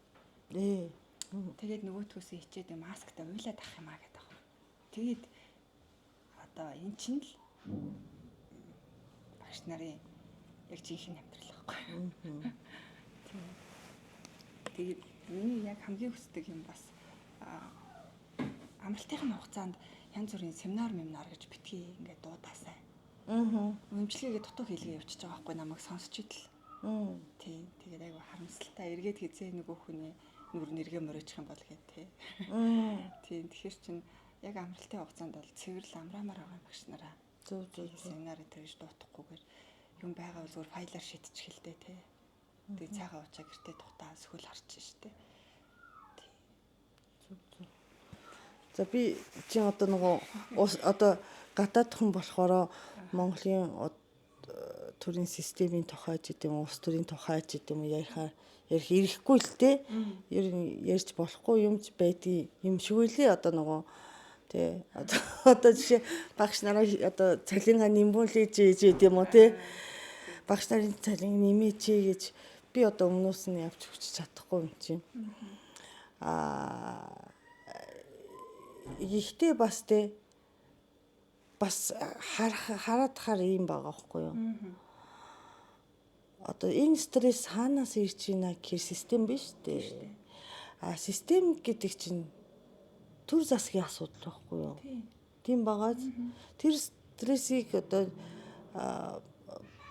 Тэгээд нөгөөтгөөсөө хичээд масктай уйлаад ах юм а гэдэг байгаа. Тэгээд Одоо эн чинь л багш нарын яг жинхэнэ амьдрал байхгүй. Тэгээд миний яг хамгийн хүсдэг юм бас амралтын хугацаанд янз бүрийн семинар мемнар гэж битгий ингээд дуудаасай. Өмчлөгээ дутуу хийлгээ явчихж байгаа байхгүй намайг сонсч идэл. Тийм. Тэгээд айгу харамсалтай эргээд хизээ нөгөө хүний нүр нэргээ мөрөөчих юм бол гэх тий. Тийм. Тэгэхээр чин яг амралтын хугацаанд бол цэвэрлэл амраамаар байгаа багш нараа. Зөв зөв. Семинар энэ гэж дуутахгүйгээр юм байгаа бол зүгээр файлаар шидчих л дээ тий. Тэгээ цайгаа уучаа гэртээ тухтаа сөхөл харч штэ. Тий. Зөв зөв. За би чинь одоо нөгөө одоо гадаад хүн болохоор Монголын төрийн системийн тухай ч гэдэм үү, улс төрийн тухай ч гэдэм үү ярихаар ярих ирэхгүй л те. Ер нь ярьж болохгүй юм ч байдгийг юм шиг үлээ одоо нөгөө тий одоо жишээ багш нараа одоо цалингаа нэмбүүлээж ээж гэдэм үү те. Багш нарын цалин нэмээч гэж би одоо өмнөөс нь явж өгч чадахгүй юм чинь. Аа ихтэй бас те бас хараад хаар юм байгаа байхгүй юу? Одоо энэ стресс хаанаас ирж байна гэхэр систем биш үү? А систем гэдэг чинь төр засгийн асуудал байхгүй юу? Тийм байгааз тэр стрессийг одоо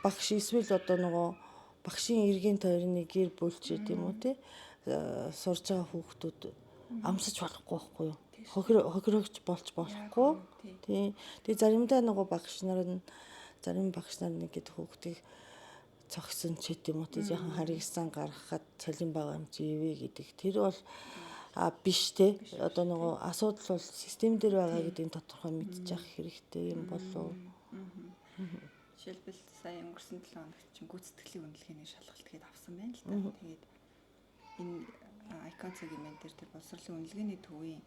багш эсвэл одоо нөгөө багшийн эргийн тойрны гэр бүл ч гэдэм үү те сурж байгаа хүүхдүүд амсаж болохгүй байхгүй юу? Хохирогч болж болохгүй. Тийм. Тэгээ заримдаа нөгөө багш нар нь зарим багш нар нэг гэдэг хүүхдийг цогсон ч гэдэм үү те жаахан харигсан гаргахад цалин бага юм чи ивэ гэдэг. Тэр бол а биш те. Одоо нөгөө асуудал бол систем дээр байгаа гэдгийг тодорхой мэдчих хэрэгтэй юм болов. Жишээлбэл сая өнгөрсөн 7 хоногт чинь гүйцэтгэлийн үнэлгээний шалгалт гээд авсан байна л да. Тэгээд энэ Icon цагийн мен дээр тэр боловсролын үнэлгээний төвийн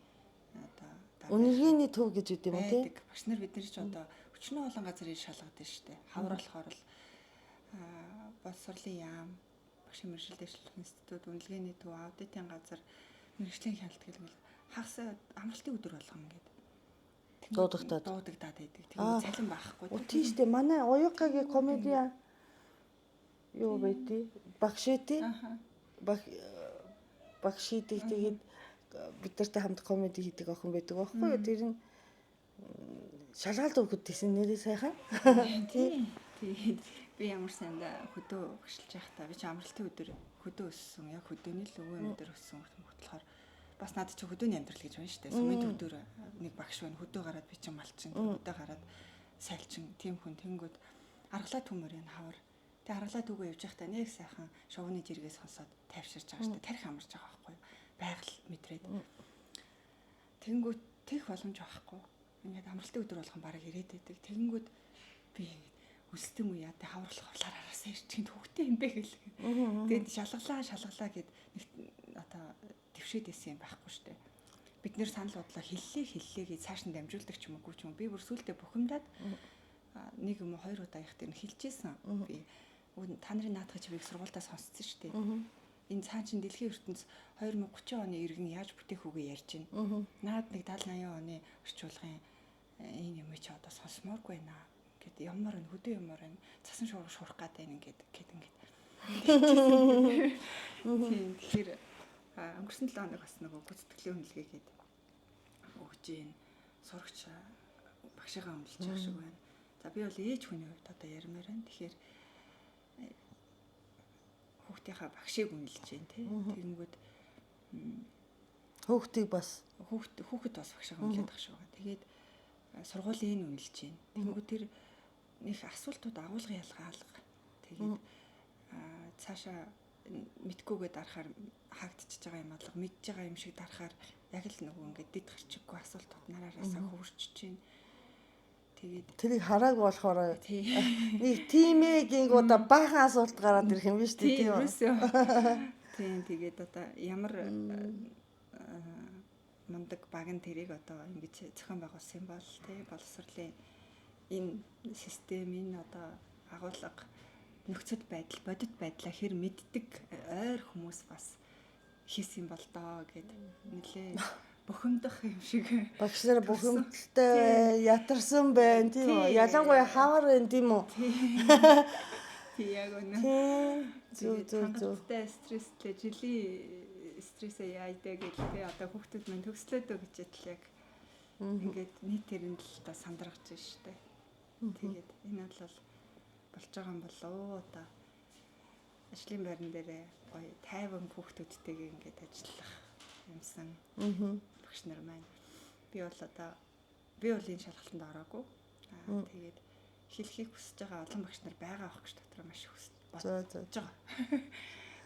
одоо үнэлгээний төв гэж үт юм уу те? Багш нар бид нар ч одоо өчнөө олон газар ир шалгадаг шүү дээ. Хавар болохоор л боловсролын яам, багшийн мэргэжил дэвшлэх институт, үнэлгээний төв, аудитын газар, мэргэжлийн хяналт гэл хагас амралтын өдөр болгоно ингээд дуудагдаад байдаг. Тэгээд цалин байхгүй. Тийм шүү дээ. Манай Уюкагийн комедиа юу байдیں۔ Багш ээ. Багш хийдэг. Тэгээд бид нартай хамт комеди хийдэг охин байдаг байхгүй юу? Тэр нь шалгалт өгөхөд тийсэн нэрээ сайхан. Тийм. Тэгээд би ямар санд хөдөө багшилж байхдаа би чи амралтын өдөр хөдөө өссөн. Яг хөдөөний л өвөө юм дээр өссөн хүмүүс болохоор бас надад чи хөдөөний амьдрал гэж байна шүү дээ. Сумын төв дээр нэг багш байна. Хөдөө гараад би чи малчин, хөдөө гараад сайлчин тийм хүн тэнгүүд аргалаа төмөр энэ хавар. Тэгээ аргалаа түүгөө явж байхдаа нэг сайхан шувууны жиргээ сонсоод тайвширч байгаа шүү дээ. Тарих амарч байгаа байхгүй юу? Байгаль мэдрээд. Тэнгүүд тех боломж байхгүй. Ингээд амралтын өдөр болгон бараг ирээд байдаг. Тэнгүүд би ингээд үлстэн үү яа тэ хаварлах хавлаар араасаа ирчихин төвхтэй юм бэ гэл. Тэгээд шалгалаа гэд нэг одоо твшээд исэн юм байхгүй шүү дээ. Бид нэр санал бодлоо хэллээ гэж цааш нь дамжуулдаг ч юм уу ч юм. Би бүр сүултээ бухимдаад нэг юм уу хоёр удаа их тэр хэлжсэн. Би та нарын наадах чивийг сургуультаа сонсцсон шүү дээ. Энэ цаан чин дэлхийн ертөнц 2030 оны иргэн яаж бүтээх үгээ ярьж байна. Наад нэг 70 80 оны орчуулгын энэ юм чи одоо сонсомооргүй байна. Ингээд ямар энэ хөдөө ямар энэ цасан шуурга шуурах гад байна ингээд гэд ингээд. Тийм тэгэхээр өнгөрсөн 7 хоног бас нөгөө гүйцэтгэлийн үнэлгээ гээд өгч гин сурагч багшигаа үнэлж байгаа шиг байна. За би бол ээж хүний хувьд одоо ярмаар байна. Тэгэхээр хүүхдийнхаа багшийг үнэлж байна тий. Тэгэнгүүт хүүхдийг бас хүүхэд бас багшигаа үнэлээд байгаа шиг байна. Тэгээд сургуулийн үнэлж байна. Тэгэнгүүт тэр нэг асуултууд агуулга ялгаа алга. Тэгээд цаашаа мэдгүйгээ дарахаар хаагдчихж байгаа юм алга, мэдж байгаа юм шиг дарахаар яг л нөгөө ингээд дэд гарчиггүй асуултууд нараараасаа хөвөрчж байна. Тэгээд тэрийг хараагүй болохоор нэг тийм ээ гингуудаа баахан асуулт гараад ирэх юм биш үү тийм үү? Тийм тэгээд одоо ямар мундаг баг нь тэрийг одоо ингэж зохион байгуулсан юм бол тий боловсролын энэ систем энэ одоо агуулга нөхцөл байдал бодит байдлаа хэр мэддэг ойр хүмүүс бас хийсэн бол доо гэд нэлээ бухимдах юм шиг. Багш нар бухимдалтай ятарсан байна тийм үү? Ялангуяа хавар байна тийм үү? Тий, яг үнэ. Зүг зүг зүг. Стресстэй жилийн стрессээ яа идэ гэл тий одоо хүүхдүүд мань төгслөөдөө гэж ядл яг ингээд нийтээр нь л одоо сандаргаж штэ. Тэгээд энэ бол болж байгаа юм болоо одоо ажлын байран дээрээ гоё тайван хүүхдүүдтэйгээ ингээд ажиллах юмсан. Багш нар маань би бол одоо би бол энэ шалгалтанд ороогүй. Тэгээд хэлхийг хүсэж байгаа олон багш нар байгаа байх гэж дотроо маш их хүсэж бодож байгаа.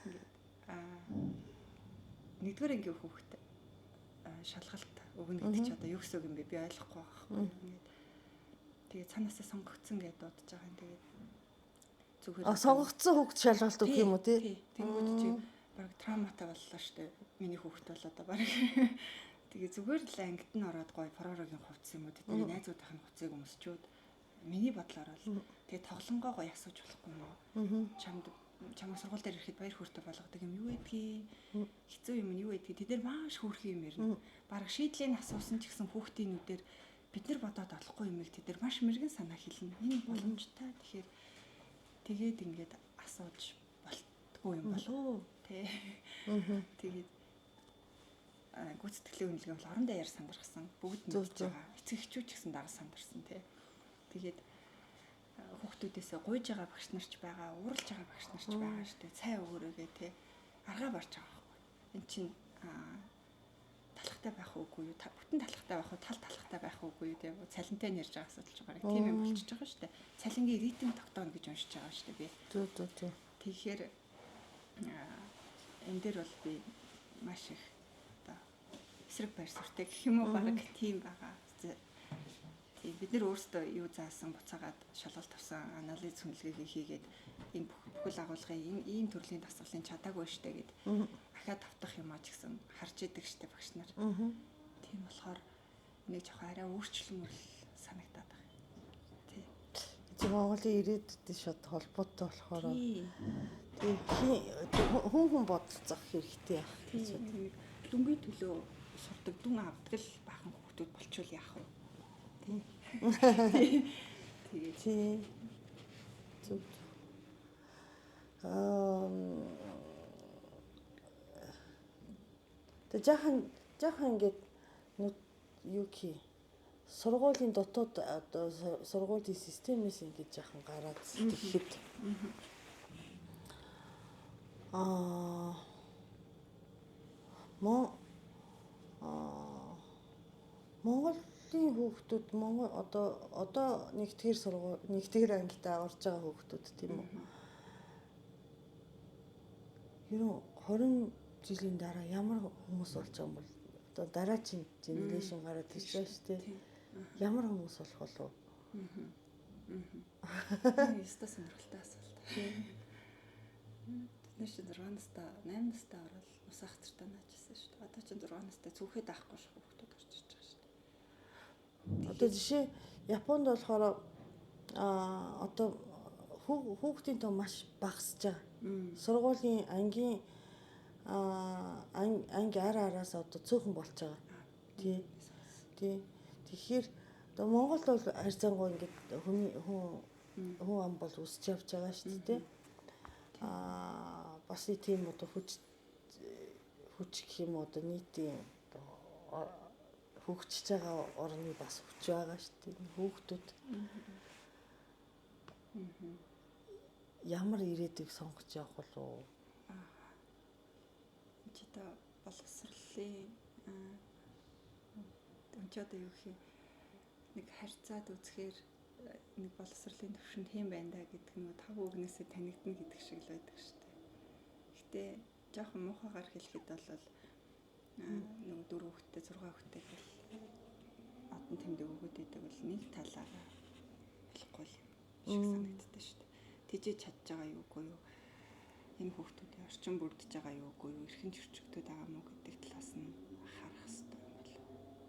Ингээд нэгдүгээр ангийн хүүхэд шалгалт өгнө гэдэг чи одоо юу гэсэн үг юм бэ? Би ойлгохгүй байгаа байхгүй. Ингээд тэгээд цаанаасаа сонгогдсон гэдээ дуудаж байгаа юм. Тэгээд зүгээр сонгогдсон хүүхэд шалгалт өгөх юм уу тий? Тэнгүүд чи баг травматай боллоо шүү дээ. Миний хүүхэд бол одоо баг. Тэгээ зүгээр л ангид нь ороод гоё пророгийн хувцас юм уу тэдний найзуудын хувцсыг өмсчүүд миний бодлоор бол тэгээ тоглонгоо гоё асууж болохгүй юм уу? Чамд чамайг сургууль дээр ирэхэд баяр хөөртэй болгодог юм юу гэдгийг хэцүү юм нь юу гэдгийг тэд нар маш хөөрхөн юм ярина. Бараг шийдлийн асуусан ч гэсэн хүүхдийн нүдээр бид нар бодоод олохгүй юмыг тэд нар маш мэрэгэн санаа хэлнэ. Энэ боломжтой. Тэгэхээр тэгээд ингээд асууж болтгүй юм болов тий. Тэгээд гүйцэтгэлийн үнэлгээ бол орон даяар сандархсан. Бүгд мэдж байгаа. Эцэг эхчүүд ч гэсэн дагаж сандарсан тий. Тэгээд хүүхдүүдээсээ гуйж байгаа багш нар ч байгаа, ууралж байгаа багш нар ч байгаа шүү дээ. Цай өгөөрөөгээ тий. Аргаа барж байгаа байхгүй. Энд чинь талхтай байх уугүй юу? Бүтэн талхтай байх уу? Тал талхтай байх уугүй юу? Тий. Цалинтай нэрж байгаа асуудал ч байгаа. Тийм юм болчихж байгаа шүү дээ. Цалингийн ритм тогтооно гэж уншиж байгаа шүү дээ би. Зүг зүг зүг. Тэгэхээр энэ дээр бол би маш их одоо эсрэг байр суурьтай гэх юм уу баг тийм байгаа. Тийм бид нэр өөрсдөө юу заасан буцаагаад шалгалт авсан анализ хүнлэгийг хийгээд энэ бүхэл агуулгын энэ ийм төрлийн дасгалын чадаагүй штэ гэд ахиад тавтах юм а ч гэсэн харж идэг штэ багш нар. Тийм болохоор нэг жоохон арай өөрчлөмөр санагдаад байгаа. Тий. Чи Монголын ирээдүйд шат холбоотой болохоор тий хүн хүн бодолцох хэрэгтэй байх гэж байна. Дүнгийн төлөө сурдаг дүн авдаг л бахан хүүхдүүд болчвол яах вэ? Тий. Тэгээд тий. Зүг. Тэг жаахан ингээд юу гэх сургуулийн дотоод одоо сургуулийн системээс ингээд жаахан гараад сэтгэхэд Монголын хүүхдүүд Монгол одоо нэгдүгээр сургууль нэгдүгээр ангидаа орж байгаа хүүхдүүд тийм үү? Ер нь 20 жилийн дараа ямар хүмүүс болж байгаа юм бол одоо дараагийн генерашн гараад ирж байгаа шүү дээ. Ямар хүмүүс болох болов? Ёстой сонирхолтой асуулт. Бид нар чинь 6 настай, 8 настай ороод ус ахцартай наажсэн шүү дээ. Одоо чинь 6 настай цүнхээ даахгүй шүү хүүхдүүд орж ирж байгаа шүү дээ. Одоо жишээ Японд болохоор одоо хүүхдийн тоо маш багасж байгаа. Сургуулийн ангийн анги ар араас одоо цөөхөн болж байгаа. Тий. Тий. Тэгэхээр одоо Монголд бол харьцангуй ингээд хүн ам бол өсөж явж байгаа шүү дээ. Бас тийм одоо хүч гэх юм уу одоо нийтийн одоо хөгжиж байгаа орны бас хүч байгаа шүү дээ. Хүүхдүүд ямар ирээдүйг сонгож явах болов? Чи одоо боловсролын энэ ч одоо юу гэх юм нэг харьцаад үзэхээр нэг боловсролын төвшөнд хэм байна да гэдэг нь тав үгнээсээ танигдана гэдэг шиг л байдаг шүү дээ. Гэтэ жоохон муухайгаар хэлэхэд бол нөгөө 4 хүүхэдтэй 6 хүүхэдтэй гэл одон тэмдэг өгөөд идэг бол нэг талаараа болохгүй юм шиг санагддаг шүү дээ. Тэжээж чадж байгаа юу үгүй юу? Энэ хүүхдүүдийн орчин бүрдэж байгаа юу үгүй юу? Эрхэн чөрчөгдөд байгаа мó гэдэг талаас нь харах хэрэгтэй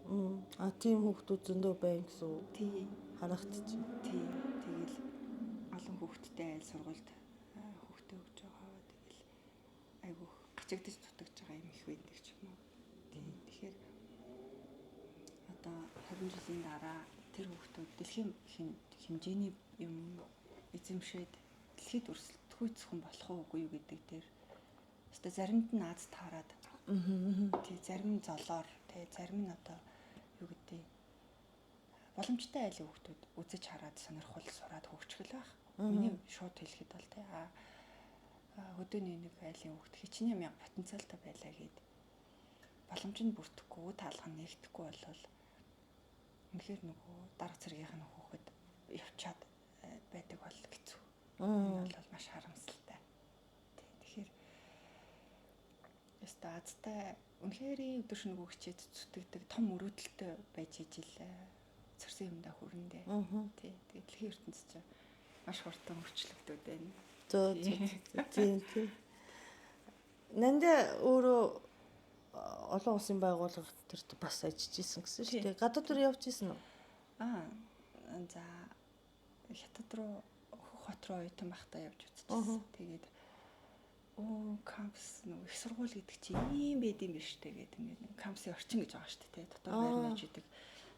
юм болов. Тийм хүүхдүүд зөндөө байна гэсэн үг. Тий. Харагдчих. Тий. Тэгэл олон хүүхэдтэй айл сургуульд хүүхдээ өгж байгаа. Тэгэл айгүй гачигдаж дутагдж байгаа юм их 10 жилийн дараа тэр хүүхдүүд дэлхийн хэмжээний юм эзэмшээд дэлхийд өрсөлдөхүйц хүн болох уугүй юу гэдэг дээр өстой заримд нь аз таарад тий зарим нь золоор тий зарим нь одоо юу гэдэг боломжтой айлын хүүхдүүд үзэж хараад сонирхол сураад хөгжих л байх. Миний шууд хэлэхэд бол тий хөдөөний нэг айлын хүүхд хичнээн мянга потенциалтай байлаа гэд боломж нь бүрдэхгүй, таалга нь нэгдэхгүй болвол үнэхээр нөгөө дарга цэргийнх нь хүүхэд явчаад байдаг бол хэцүү. Энэ бол маш харамсалтай. Тий, тэгэхээр ёстой азтай үнэхээр өдөр шөнөгүй хичээд зүтгэдэг том мөрөөдөлтэй байж ижил цорсон юмдаа хүрнэ. Тий, тэгээд дэлхийн ертөнц чинь маш хурдан өөрчлөгдөд байна. Зөө тий тий. Нандаа өөрөө олон улсын байгууллага төрт бас ажиллаж исэн гэсэн шүү дээ. Гадаад руу явж исэн үү? За Хятад руу Хөх хот руу оюутан байхдаа явж үзчихсэн. Тэгээд кампус нөгөө их сургууль гэдэг чинь ийм байд юм биш үү гэдэг ингээд кампусын орчин гэж байгаа шүү дээ. Дотор байр байж идэг,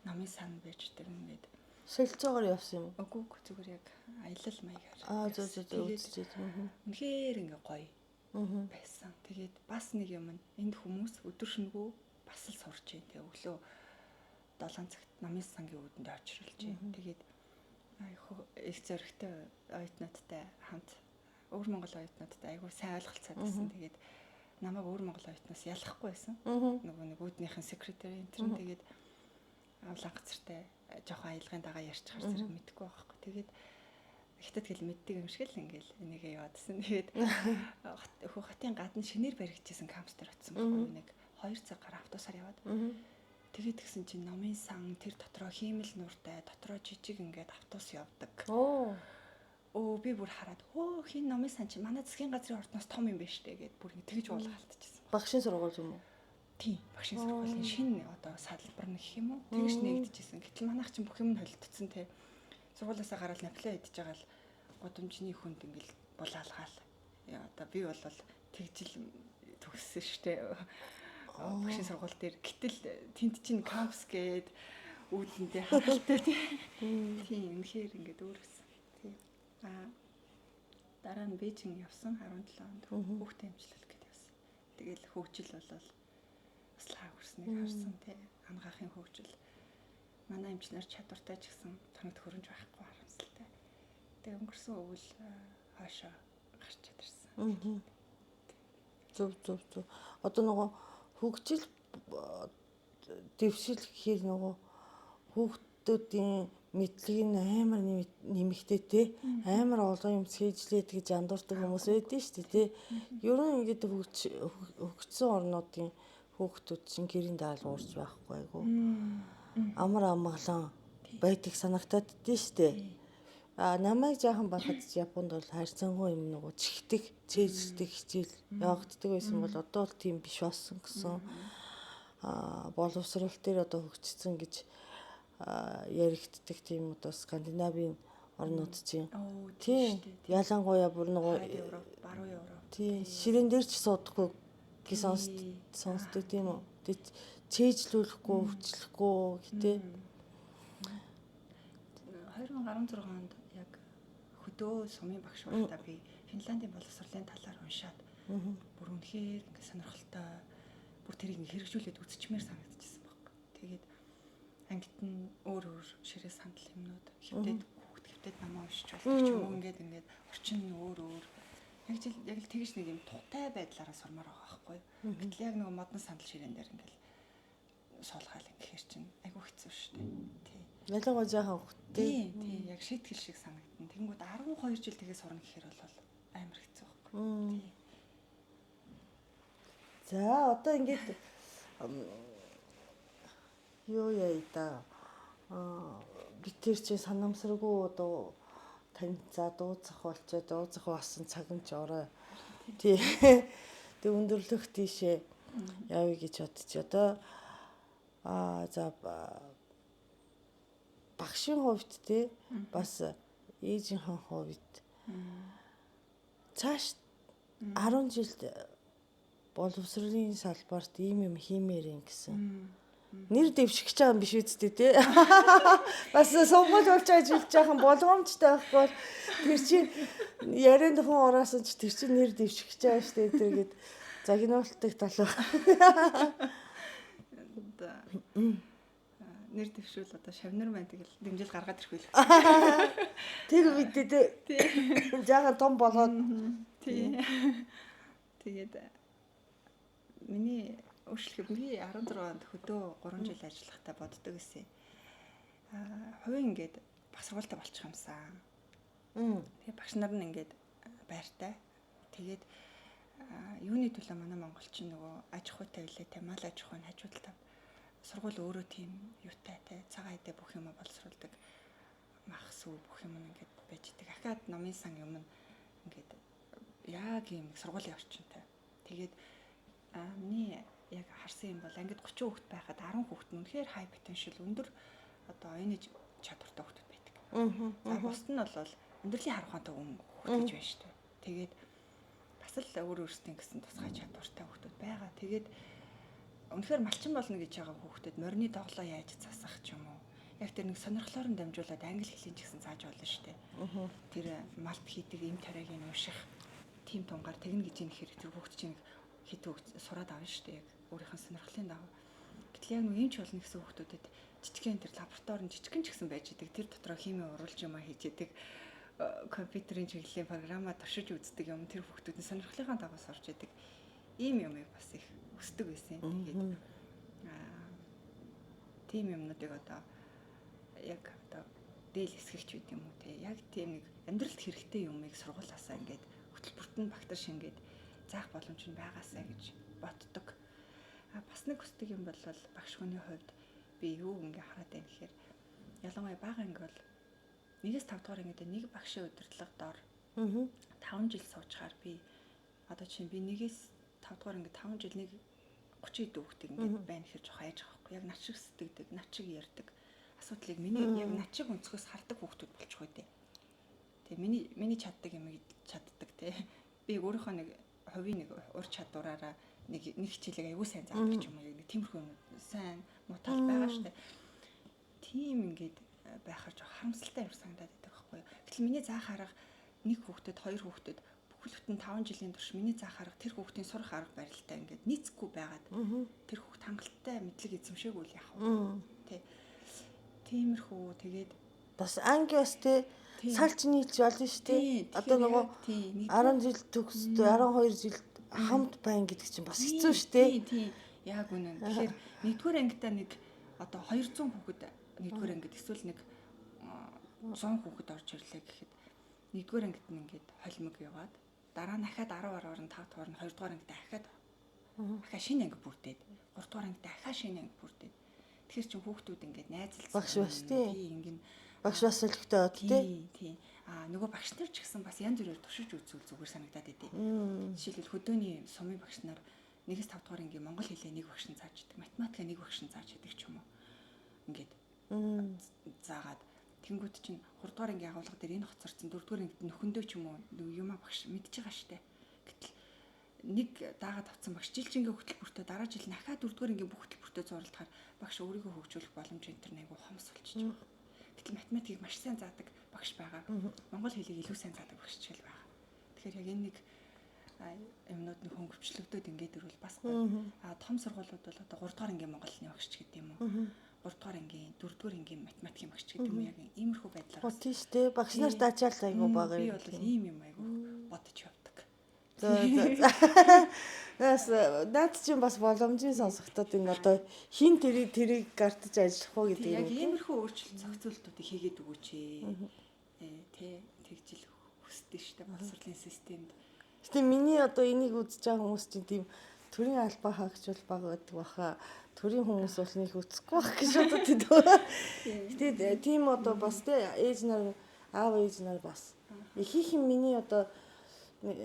намын сан байж идэг ингээд. Солилцоогоор явсан юм уу? Үгүй зүгээр яг аялал маягаар. Зөө зөө зөө үзчихсэн. Үнэхээр ингээ гоё байсан. Тэгээд бас нэг юм нь энд хүмүүс өдөр шөнөгүй бас л сурж байна. Тэгээ өглөө 7 цагт намын сангийн үүдэнд очролж байна. Тэгээд их зөрөгтэй оюутнуудтай хамт өвөр Монгол оюутнуудтай айгүй сайн ойлголцоод байсан. Тэгээд намайг өвөр Монгол оюутнаас ялахгүй байсан. Нөгөө нэг үүднийхэн секретари энэ төр тэгээд улаан газартай жоохон аялгын дагаа ярьчихар зэрэг мэдгүй байгаа байхгүй. Тэгээд хятад хэл мэддэг юм шиг л ингээл энийгээ яваадсэн. Тэгээд хөх хотын гадна шинээр баригдчихсан кампус дээр очсон байхгүй нэг 2 цаг гараа автобусаар яваад. Тэгээд тэгсэн чинь номын сан тэр дотроо хиймэл нууртай дотроо жижиг ингээд автобус явдаг. Би бүр хараад хин номын сан чинь манай засгийн газрын ордноос том юм байна штэ гэд бүр ингэ тэгж уулгаалтчихсан. Багшийн сургууль юм уу? Тийм, багшийн сургуулийн шинэ одоо салбар нэх юм уу? Тэгж нэгдэжсэн. Гэтэл манайх чинь бүх юм нь холилдсон те. Сургуулиасаа гараад наплаа идэж байгаа л гудамжны хүнд ингээл булаалгаал. Одоо би бол тэгжил төгссөн штэ. Багшийн сургууль дээр. Гэтэл тэнд чинь кампус гээд үүдэндээ харалтай тий. Тийм, үнэхээр ингээд өөр байсан. Тийм. Дараа нь Бээжин явсан 17 онд хүүхдээ эмчлэл гээд явсан. Тэгэл хөгжил болол бас лаа хүрснийг харсан тий. Ангаахын хөгжил. Манай эмчнэр чадвартай ч гэсэн тоног төхөөрөмж байхгүй харамсалтай. Тэгээ өнгөрсөн өвөл хойшоо гарч ирсэн. Зөв зөв зөв. Одоо нөгөө хөгжил дэвшил гэхээр нөгөө хүүхдүүдийн мэдлэг нь амар нэмэгтэй те амар олон юм цээжлээд гэж андуурдаг хүмүүс байдэн шүү дээ те. Ер нь ингээд хөгжсөн орнуудын хүүхдүүд чинь гэрийн даалгаварч байхгүй айгу. Амар амгалан байдаг санагтаад дээ шүү дээ. Намайг жаахан байхад Японд бол хайрцангуй юм нөгөө чихдэг, цээжлдэг хичээл явагддаг байсан бол одоо бол тийм биш болсон гэсэн. Боловсрол дээр одоо хөгжсөн гэж яригддаг тийм одоо Скандинавийн орнууд чинь. Тийм. Ялангуяа бүр нөгөө Европ, баруун Европ. Тийм. Ширээн дээр ч суудахгүй гэж сонсдог тийм үү. Тэг цээжлүүлэхгүй, өвчлөхгүй гэтээ 2016 онд яг хөдөө сумын багш байхдаа би Финландын боловсролын талаар уншаад бүр үнэхээр ингээ сонирхолтой бүр тэрийг ингээ хэрэгжүүлээд үзчихмээр санагдчихсан байхгүй. Тэгээд ангит нь өөр өөр ширээ сандал юмнууд хэвдээд хүүхд хэвдээд намаа уншиж болдог ч юм уу ингээд ингээд орчин нь өөр өөр яг л тэгж нэг юм тутай байдлаараа сурмаар байгаа байхгүй. Гэтэл яг нөгөө модон сандал ширээн дээр ингээл суулгаал ингэхэр чинь айгүй хэцүү шүү дээ. Тий. Ялангуяа жаахан хүүхдтэй. Тий, яг шийтгэл шиг санагдана. Тэгэнгүүт 12 жил тэгээ сурна гэхээр бол амар хэцүү байхгүй. Тий. За одоо ингээд юу яа да. Би тэр чинь санамсаргүй одоо танилцаа дууцах болчоо дууцах болсон цаг нь ч орой. Тий. Тэг өндөрлөх тийшээ явъя гэж бодчих. Одоо за багшийн хувьд те бас ээжийнхээ хувьд цааш 10 жилд боловсролын салбарт ийм юм хиймээр юм гэсэн Нэр дэвших гэж байгаа юм биш үсттэй тий. Бас сонгуул болж ажиллаж байгаа юм болгоомжтой байхгүй бол тэр чинь ярианд хүн ороасан чи тэр чинь нэр дэвших гэж байгаа шүү дээ тэр гээд загнуултдаг тал байна. Нэр дэвшүүл одоо шавнар маань тэгэл дэмжил гаргаад ирэх үйл. Тэр үед тий. Жаахан том болоод тий. Тэгээд миний өөрчлөлт би 16 онд хөдөө 3 жил ажиллахдаа боддог гэсэн. Хувийн ингээд баг сургуультай болчих юмсан. Тэгээ багш нар нь ингээд байртай. Тэгээд юуны төлөө манай монголчин нөгөө аж ахуйтай үлээ те мал аж ахуйн хажуу талд сургууль өөрөө тийм юутай те цагаан хэдэ бүх юм боловсруулдаг мах сүү бүх юм ингээд байж идэг. Ахаад номын сан юм ингээд яг юм сургуулийн орчинтай. Тэгээд миний яг харсан юм бол ангид 30 хүүхэд байхад 10 хүүхэд нь үнэхээр high potential өндөр одоо оюуны чадвартай хүүхдүүд байдаг. За бусд нь бол өндөрлөлийн харахантай хүүхд гэж байна шүү дээ. Тэгээд бас л өөр өөрсдийн гэсэн тусгай чадвартай хүүхдүүд байгаа. Тэгээд үнэхээр малчин болно гэж байгаа хүүхдэд морины тоглоо яаж засах ч юм уу. Яг тэр нэг сонирхлоор нь дамжуулаад англи хэлийг ч гэсэн зааж болно шүү дээ. Тэр малт хийдэг им тариаг нь унших тийм тунгаар тэгнэ гэж юм хэрэг тэр хүүхд чинь хэд сураад авна шүү дээ. Яг өөрийнх нь сонирхлын дагуу. Гэтэл яг нэг эмч болно гэсэн хүүхдүүдэд жижигхэн тэр лаборатори нь жижигхэн ч гэсэн байж идэг. Тэр дотроо хими уруулж юм а хийж идэг компьютерийн чиглэлийн програмаа туршиж үздэг юм тэр хүүхдүүд нь сонирхлынхаа дагуу сурч идэг. Ийм юмыг бас их хүсдэг байсан. Тэгээд тийм юмнуудыг одоо яг одоо дээл хэсгэгч байд юм уу те. Яг тийм нэг амьдралд хэрэгтэй юмыг сургуулаасаа ингээд хөтөлбөрт нь багтаж шингээд заах боломж нь байгаасаа гэж боддог. А бас нэг хүсдэг юм бол багш хүний хувьд би юу ингээ хараад байна гэхээр ялангуяа бага анги бол 1-ээс 5 дугаар ангид нэг багшийн удирдлага дор 5 жил суучаар би одоо чинь би 1-ээс 5 дугаар ангид 5 жил нэг 30 хэд хүүхдийг ингээд байна гэхэр жоох айж байгаа байхгүй. Яг над шиг сэтгэдэг, над шиг ярьдаг. Асуудлыг миний яг над шиг өнцгөөс хардаг хүүхдүүд болчих үү дээ. Тэгээ миний чаддаг юмыг чаддаг те. Би өөрийнхөө нэг хувийн нэг ур чадвараараа нэг нэг хичээлийг аягүй сайн заадаг ч юм уу нэг тиймэрхүү юм сайн муу тал байгаа штэ. Тийм ингээд байхаар жоох харамсалтай юм санагдаад байдаг байхгүй юу. Гэтэл миний заах арга нэг хүүхдэд хоёр хүүхдэд бүхэл бүтэн 5 жилийн турш миний заах арга тэр хүүхдийн сурах арга барилтай ингээд нийцэхгүй байгаад тэр хүүхд хангалттай мэдлэг эзэмшээгүй л яах вэ? Тэ. Тиймэрхүү тэгээд бас анги бас тэ салч нийлж болно шүү дээ. Одоо нөгөө 10 жил төгсдөө 12 жил хамт байна гэдэг чинь бас хэцүү шүү дээ. Тийм. Яг үнэн. Тэгэхээр нэгдүгээр ангидаа нэг одоо 200 хүүхэд нэгдүгээр ангид эсвэл нэг 100 хүүхэд орж ирлээ гэхэд нэгдүгээр ангид нь ингээд холимог яваад дараа нь дахиад 10 10-аар нь 5 дугаар нь 2 дугаар ангид дахиад шинэ анги бүрдээд 3 дугаар ангид дахиад шинэ анги бүрдээд тэгэхээр чинь хүүхдүүд ингээд найзалцсан багш бас тий ингэн багш бас солигтой тий тий а нөгөө багш нар ч гэсэн бас янз бүрээр туршиж үзвэл зүгээр санагдаад идэв. Жишээлбэл хөдөөний сумын багш нар 1-ээс 5 дугаар ангийн монгол хэлээ нэг багш нь зааж идэг, математика нэг багш нь зааж идэг ч юм уу. Ингээд заагаад тэнгууд чинь 3 дугаар ангийн агуулга дээр энэ хоцорсон 4 дугаар ангид нөхөндөө ч юм уу юма багш мэдж байгаа штэ. Гэтэл нэг даагаад авцсан багш жилчингээ хөтөлбөртөө дараа жил дахиад 4 дугаар ангийн бүх хөтөлбөртөө зурлахаар багш өөрийгөө хөгжүүлэх боломж энэ төр айгу хомс болчихж байгаа. Гэтэл математикийг маш сайн заадаг багш байгаа. Монгол хэлийг илүү сайн заадаг багш ч гэл байгаа. Тэгэхээр яг энэ нэг юмнууд нь хөнгөвчлөгдөд ингээд ирвэл бас гоё. А том сургуулиуд бол одоо 3 дугаар ангийн монгол хэлний багш ч гэдэг юм уу. 3 дугаар ангийн, 4 дугаар ангийн математикийн багш гэдэг юм уу яг иймэрхүү байдлаар. Тийм шүү дээ. Багш нарт ачаал айгу бага юм. Би бол ийм юм айгу бодож явдаг. За за. Нас наад чинь бас боломжийн сонсогдоод энэ одоо хин тэрийг гартаж ажиллах уу гэдэг юм. Яг иймэрхүү өөрчлөлт зохицуултуудыг хийгээд өгөөч ээ. Тэ тэгжил хүсдэг шүү дээ боловсролын системд. Гэтэ миний одоо энийг үзэж байгаа хүмүүс чинь тийм төрийн албаа хаагч бол бага байдаг баха. Төрийн хүмүүс бол нэг үзэхгүй байх гэж бодод байдаг. Гэтэ тийм одоо бас тэ ээж нар аав ээж нар бас их их миний одоо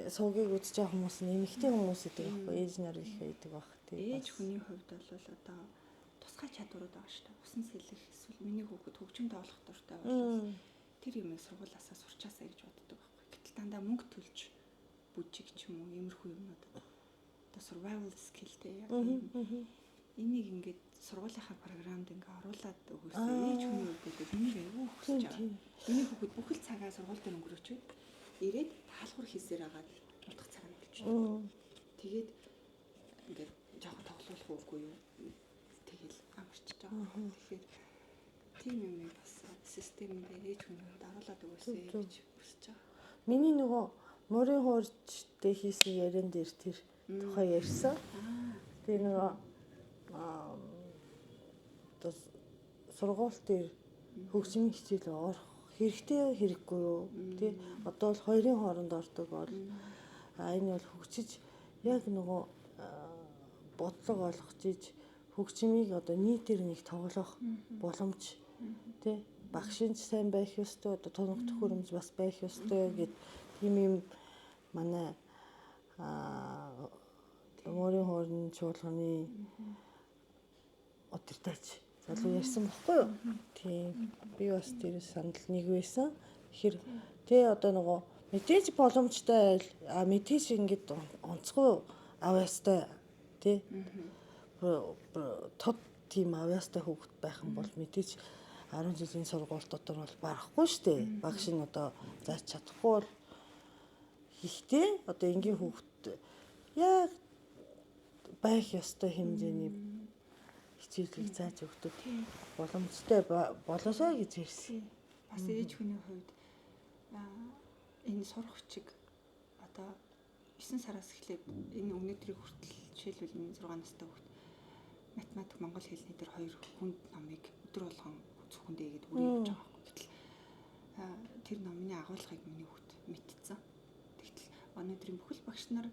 сувгийг үзэж байгаа хүмүүс нь эмэгтэй хүмүүс гэдэг байхгүй ээж нар их байдаг бах тийм. Ээж хүний хувьд бол одоо тусгай чадварууд байгаа шүү дээ. Усан сэлэх эсвэл миний хүүхэд хөгжим тоглох дуртай бол тэр юмыг сургуулаасаа сурчаасаа гэж боддог байхгүй. Гэтэл дандаа мөнгө төлж бүжиг ч юм уу иймэрхүү юмнууд одоо survival skill те яг Энийг ингээд сургуулийнхаа програмд ингээ оруулаад өгөөсэй. Ээж хүний хувьд бол энийг айгүй хүсэж байгаа. Миний хүүхэд бүхэл цагаа сургууль дээр өнгөрөөчөөд ирээд даалгавар хийсээр агаад унтах цаг нь болчихно. Тэгээд ингээд жоохон тоглуулах уугүй юу? Тэгэл амарчиж байгаа. Тэгэхээр тийм юм бас систем дээр ээж хүний хувьд оруулаад өгөөсэй гэж хүсэж байгаа. Миний нөгөө морин хуурчтэй хийсэн яриан дээр тэр тухай ярьсан. Тэгээ нөгөө одоо сургууль дээр хөгжмийн хичээл орох хэрэгтэй юу хэрэггүй юу тий, одоо бол хоёрын хооронд ордог бол энэ бол хөгжиж яг нөгөө бодлого олгож иж хөгжмийг одоо нийтээр нэг тоглох боломж тий, багшийн ч сайн байх ёстой, одоо тунаг төхөөрөмж бас байх ёстой гэд тийм юм манай морин хуурны чуулганы удирдаач залуу ярьсан бохгүй юу? Тийм. Би бас тэр санал нэг байсан. Тэгэхээр тэ одоо нөгөө мэдээж боломжтой айл, мэдээж ингээд онцгой авьяастай тий. Тод тийм авьяастай хүүхэд байх юм бол мэдээж 10 жилийн сургууль дотор бол барахгүй шүү дээ. Багш нь одоо зааж чадахгүй бол ихтэй одоо энгийн хүүхэд яг байх ёстой хэмжээний хичээлийг зааж өгдөг боломжтой болоосой гэж ярьсан. Бас ээж хүний хувьд энэ сурах хүчиг одоо 9 сараас эхлээд энэ өнөөдрийг хүртэл жишээлбэл энэ 6 настай хүүхэд математик, монгол хэлний дээр хоёр хүнд номыг өдөр болгон зөвхөн дээгээд үрээ явж байгаа байхгүй. Гэтэл тэр номны агуулгыг миний хүүхэд мэдсэн. Тэгтэл өнөөдрийн бүхэл багш нар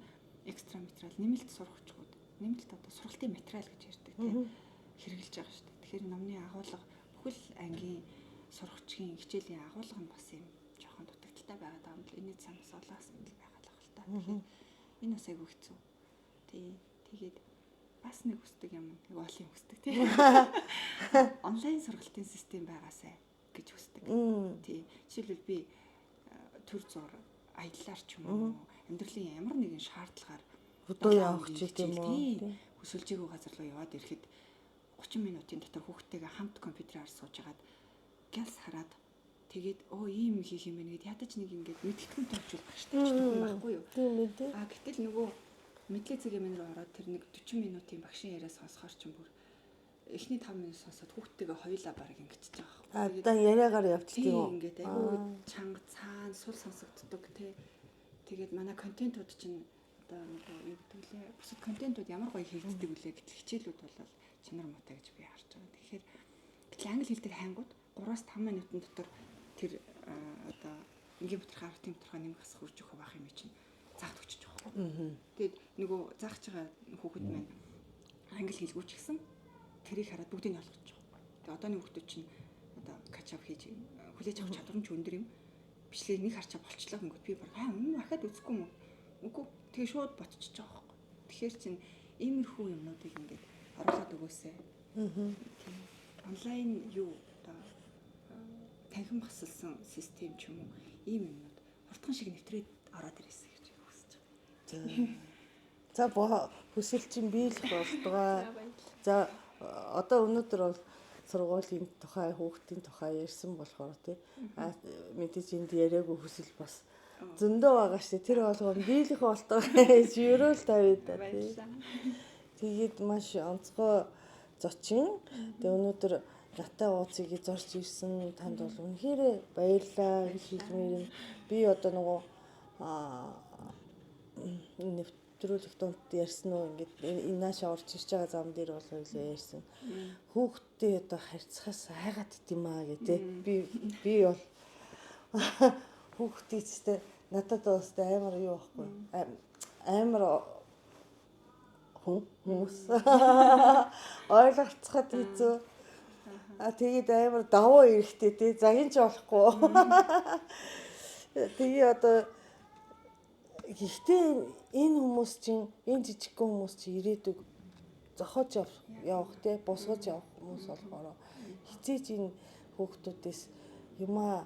экстра материал, нэмэлт сурах хүчгүүд, нэмэлт одоо сургалтын материал гэж ярьдаг тийм хэрэгжилж байгаа шүү дээ. Тэгэхээр номны агуулга бүхэл ангийн сурагчгийн хичээлийн агуулга нь бас юм жоохон дутагдaltaй байгаад байгаа юм л энэ цаанаас олон асуудал байгаа л ах л та. Тэгэхээр энэ бас айгүй хэцүү. Тий. Тэгээд бас нэг хүсдэг юм, нэг олон юм хүсдэг тий. Онлайн сургалтын систем байгаасай гэж хүсдэг. Тий. Жишээлбэл би төр зур аяллаар ч юм уу амьдралын ямар нэгэн шаардлагаар хөдөө явах ч гэдэм үү. Хөсөлжийгөө газар руу яваад ирэхэд 30 минутын дотор хүүхдтэйгээ хамт компьютераар сууж агаад гялс хараад тэгээд өө ийм хийх юм байна гэд ядаж нэг ингээд мэдтгэн төвчүүл багштай ч төхөн байхгүй юу. Тийм ээ тий. А гэтэл нөгөө мэдлэг зэгээ мэн рүү ороод тэр нэг 40 минутын багшийн яриа сонсохоор чинь бүр эхний 5 минут сонсоод хүүхдтэйгээ хоёулаа бараг ингэчихэж байгаа байхгүй. А яриагаар явчих тийм үү. Ингээд айгүй чанга цаана сул сонсогддог тий. Тэгээд манай контентууд чинь одоо нөгөө юу гэдэг лээ. Бусад контентууд ямар гоё хийгддэг үлээ гэтэл хичээлүүд бол чанар муутай гэж би харж байгаа. Тэгэхээр гэтэл англи хэл дээр хайнгууд 3-5 минутын дотор тэр одоо энгийн бутархаа артын бутархаа нэмэх хасах үрж өгөх байх юм чинь заах төгчөж байгаа байхгүй. Тэгээд нөгөө заах байгаа хүүхэд маань англи хэлгүй ч гэсэн тэрийг хараад бүгдийг нь ойлгож байгаа. Тэгээд одооны хүүхдүүд чинь одоо catch up хийж хүлээж авах чадвар нь ч өндөр юм. Бичлэгийг нэг харчаа болчлоо гингүүт би баг аа өмнө ахаад үзэхгүй юм уу? Үгүй тэгээ шууд ботчихж байгаа байхгүй. Тэгэхээр чинь иймэрхүү юмнуудыг ингээд оруулаад өгөөсэй. Тийм. Онлайн юу одоо танхим басалсан систем ч юм уу ийм юмнууд хурдхан шиг нэвтрээд ороод ирээсэй гэж хүсэж байгаа. За хүсэл чинь биелэх болтугай. За одоо өнөөдөр бол сургуулийн тухай, хүүхдийн тухай ярьсан болохоор тий. А мэдээж энд яриаггүй хүсэл бас зөндөө байгаа шүү. Тэр болгон биелэх болтугай гэж ерөөл тавья да тий. Тэгээд маш онцгой зочин. Тэгээ өнөөдөр надтай ууцыг зорж ирсэн танд бол үнэхээр баярлалаа гэж хэлмээр юм. Би одоо нөгөө нэвтрүүлэг дунд ярьсан уу ингээд энэ наашаа орж ирж байгаа зам дээр бол хоёлаа ярьсан. Хүүхдтэй одоо харьцахаас айгаад идэм аа гэ тэ. Би бол хүүхдийн ч надад бас амар юу байхгүй. Амар хүмүүс ойлголцоход хэцүү. А тэгээд амар давуу эрэхтэй тий загин ч болохгүй. Тэгээ одоо гэхдээ энэ хүмүүс чинь энэ жижигхэн хүмүүс чинь ирээдүг зохиож явах тий босгож явах хүмүүс болохоор хизээч энэ хүүхдүүдээс юмаа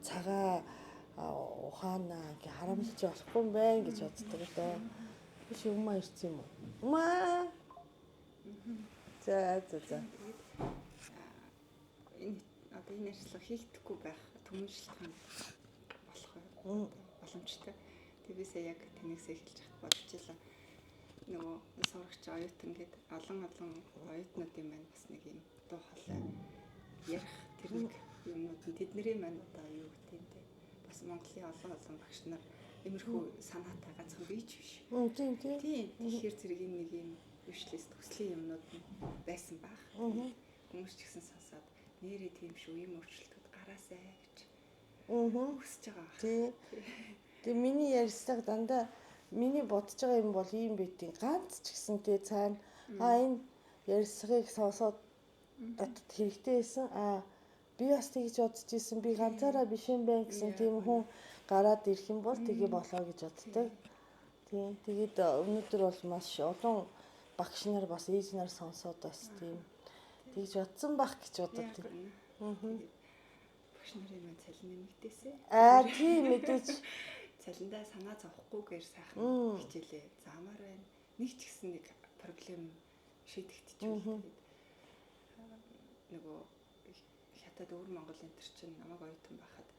цагаа ухаанаа гэ харамлаж болохгүй юм байна гэж боддог доо. Биш юмаа ирсэн юм уу? Умаа. За за за. Тэгээд энэ одоо энэ ярьцлага хийгдэхгүй байх түмэн шалтгаан болох боломжтой. Тэг би сая яг танигсаа хэлж хат бодож илаа. Нөгөө сурагч оюутан гэд олон олон оюутнуудын маань бас нэг юм дуу хоолой ярих тэр нэг юмнууд нь тэдний маань одоо юу гэдэг юм те. Бас Монголын олон олон багш нар иймэрхүү санаатай ганцхан бийч биш. Тийм тийм. Тийм. Тэгэхээр зэрэг энэ нэг юм wish list төслийн юмнууд нь байсан байх. Хүмүүс ч гэсэн сонсоод нэрээ тийм шүү, ийм өөрчлөлтүүд гараасай гэж хүсэж байгаа. Тийм. Тэгээ миний ярьцлага дандаа миний бодож байгаа юм бол ийм битийн ганц ч гэсэн тий цаана энэ ярьцлагыг сонсоод дотод хэрэгтэй байсан. Би бас тэгж бодож исэн. Би ганцаараа биш юм байна гэсэн тийм хүн гараад ирэх юм бол тэгээ болоо гэж боддог. Тийм. Тэгээд өнөөдөр бол маш олон багш нар бас ээж нар сонсоод бас тийм тэгж бодсон байх гэж бодод. Багш нарын маань цалин нэмэгдээсэй. Тийм мэдээж цалиндаа санаа зовхгүйгээр сайхан хичээлээ заамаар байна. Нэг ч гэсэн нэг проблем шийдэгдчихвэл тэгээд нөгөө хятад өвөр Монгол энэ төр чинь намайг оюутан байхад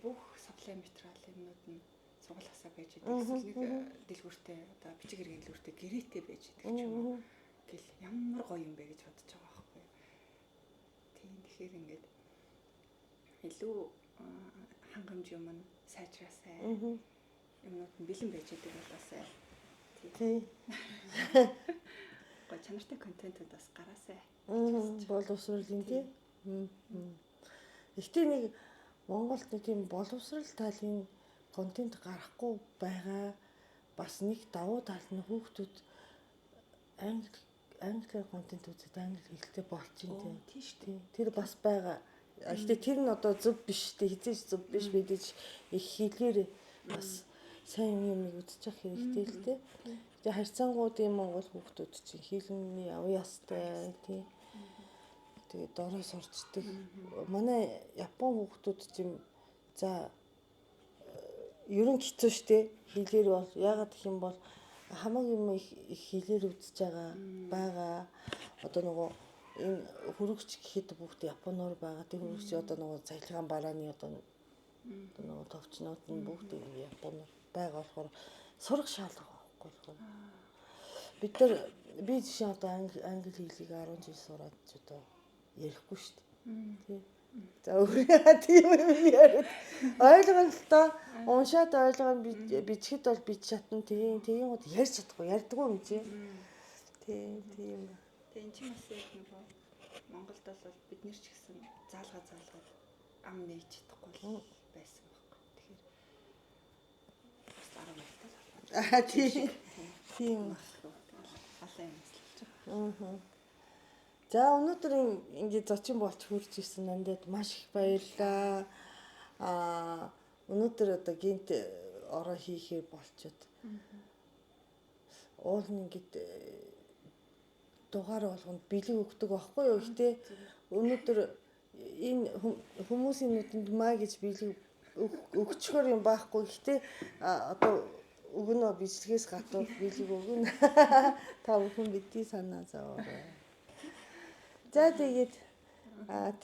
бүх supply материал юмнууд нь сургуулиасаа байж идэг. Эсвэл нэг дэлгүүртэй одоо бичиг хэргийн дэлгүүртэй гэрээтэй байж идэг ч юм уу. Гэл ямар гоё юм бэ гэж бодож байгаа байхгүй юу. Тийм тэгэхээр ингээд илүү хангамж юм нь сайжраасай. Юмнууд нь бэлэн байж идэг болоосай. Тийм. Гоё чанартай контентууд бас гараасай. Боловсролын тийм. Гэхдээ нэг Монголд нэг тийм боловсрол талын контент гарахгүй байгаа бас нэг давуу тал нь хүүхдүүд англиар контент үзээд англи хэлтэй болчихно тийм. Тийм шүү дээ. Тэр бас байгаа. Гэхдээ тэр нь одоо зөв биш дээ. Хизээч зөв биш мэдээж их хэлээр бас сайн юм үзэж явах хэрэгтэй л дээ. Тэгээ харьцангуй тийм монгол хүүхдүүд чинь хэлний авьяастай ястай тийм. Тэгээ дорой сурчдаг. Манай Япон хүүхдүүд чинь за ер нь хэцүү шттэ. Хэлээр бол яагаад гэх юм бол хамаг юм их хэлээр үзэж байгаа байгаа. Одоо нөгөө энэ хөрөгч гэхэд бүгд японоор байгаа. Тэр хөрөгч одоо нөгөө цахилгаан барааны одоо нөгөө товчнууд нь бүгд японоор байгаа болохоор сурах шаардлага байхгүй болохоор. Бид нар би жишээ одоо англи хэлийг 10 жил сураад ч одоо ярихгүй шүү дээ. Тийм. За өөрөө тийм юм яриад ойлгоно л доо. Уншаад ойлгоно, бичгэд бол бич чадна. Тийм тийм гот ярьж чадахгүй, ярьдгүй юм чи. Тийм тийм. Тэгээ эн чинь бас яг нөгөө Монголд бол бид нэр ч гэсэн заалгаад ам нээж чадахгүй байсан байхгүй. Тэгэхээр бас арга барилтай л холбоотой. Тийм. Тийм. Олон юм эсэлж байгаа. За өнөөдөр ингээд зочин болж хурж ирсэн нандад маш их баярлалаа. Өнөөдөр одоо гинт ороо хийхээр болчод. Уул нь ингээд дугаар болгонд бэлэг өгдөг байхгүй юу? Гэтэ өнөөдөр энэ хүмүүсийн нүдэнд маа гэж бэлэг өгчхөр юм байхгүй. Гэтэ одоо өгнө бичлэгээс гадуур бэлэг өгнө. Та бүхэн бидний санаа зовоорой. За тэгээд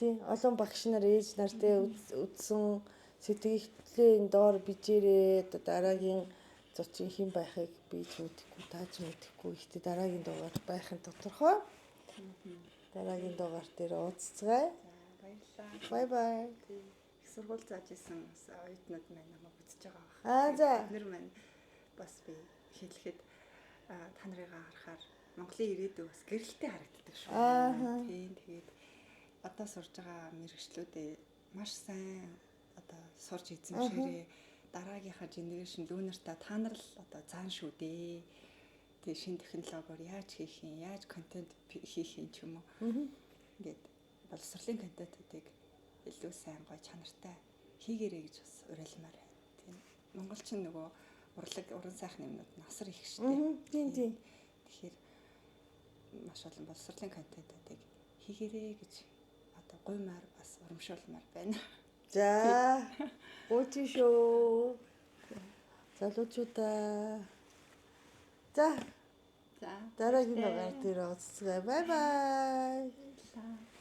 тийм олон багш нар ээж нар тэ үдсэн сэтгэлээ энэ доор бичээрэй. Одоо дараагийн зочин хэн байхыг би ч мэдэхгүй, та ч мэдэхгүй. Гэхдээ дараагийн дугаар байх нь тодорхой. Дараагийн дугаар дээр уулзцгаая. За баярлалаа. Bye bye. Их сургууль зааж исэн бас оюутнууд маань намайг үзэж байгаа байх. За. Бид нар маань бас би хэлэхэд та нарыгаа харахаар Монголын ирээдүй бас гэрэлтэй харагддаг шүү. Тийм тэгээд одоо сурж байгаа мэргэжлүүдээ маш сайн одоо сурж эзэмшээрээ дараагийнхаа generation лүүнэртаа та нар л одоо заан шүү дээ. Тэгээ шинэ технологиор яаж хийх юм, яаж контент хийх юм ч юм уу. Ингээд боловсролын контентуудыг илүү сайн гоё чанартай хийгээрэй гэж бас уриалмаар байна. Тийм. Монгол чинь нөгөө урлаг, уран сайхны юмнууд нь асар их шүү дээ. Тийм тийм. Тэгэхээр маш олон боловсролын контентуудыг хийгээрэй гэж одоо гуймаар бас урамшуулмаар байна. За гуйчих шүү. Залуучуудаа. За. За. Дараагийн дугаар дээр уулзцгаая. Bye bye. Баярлалаа.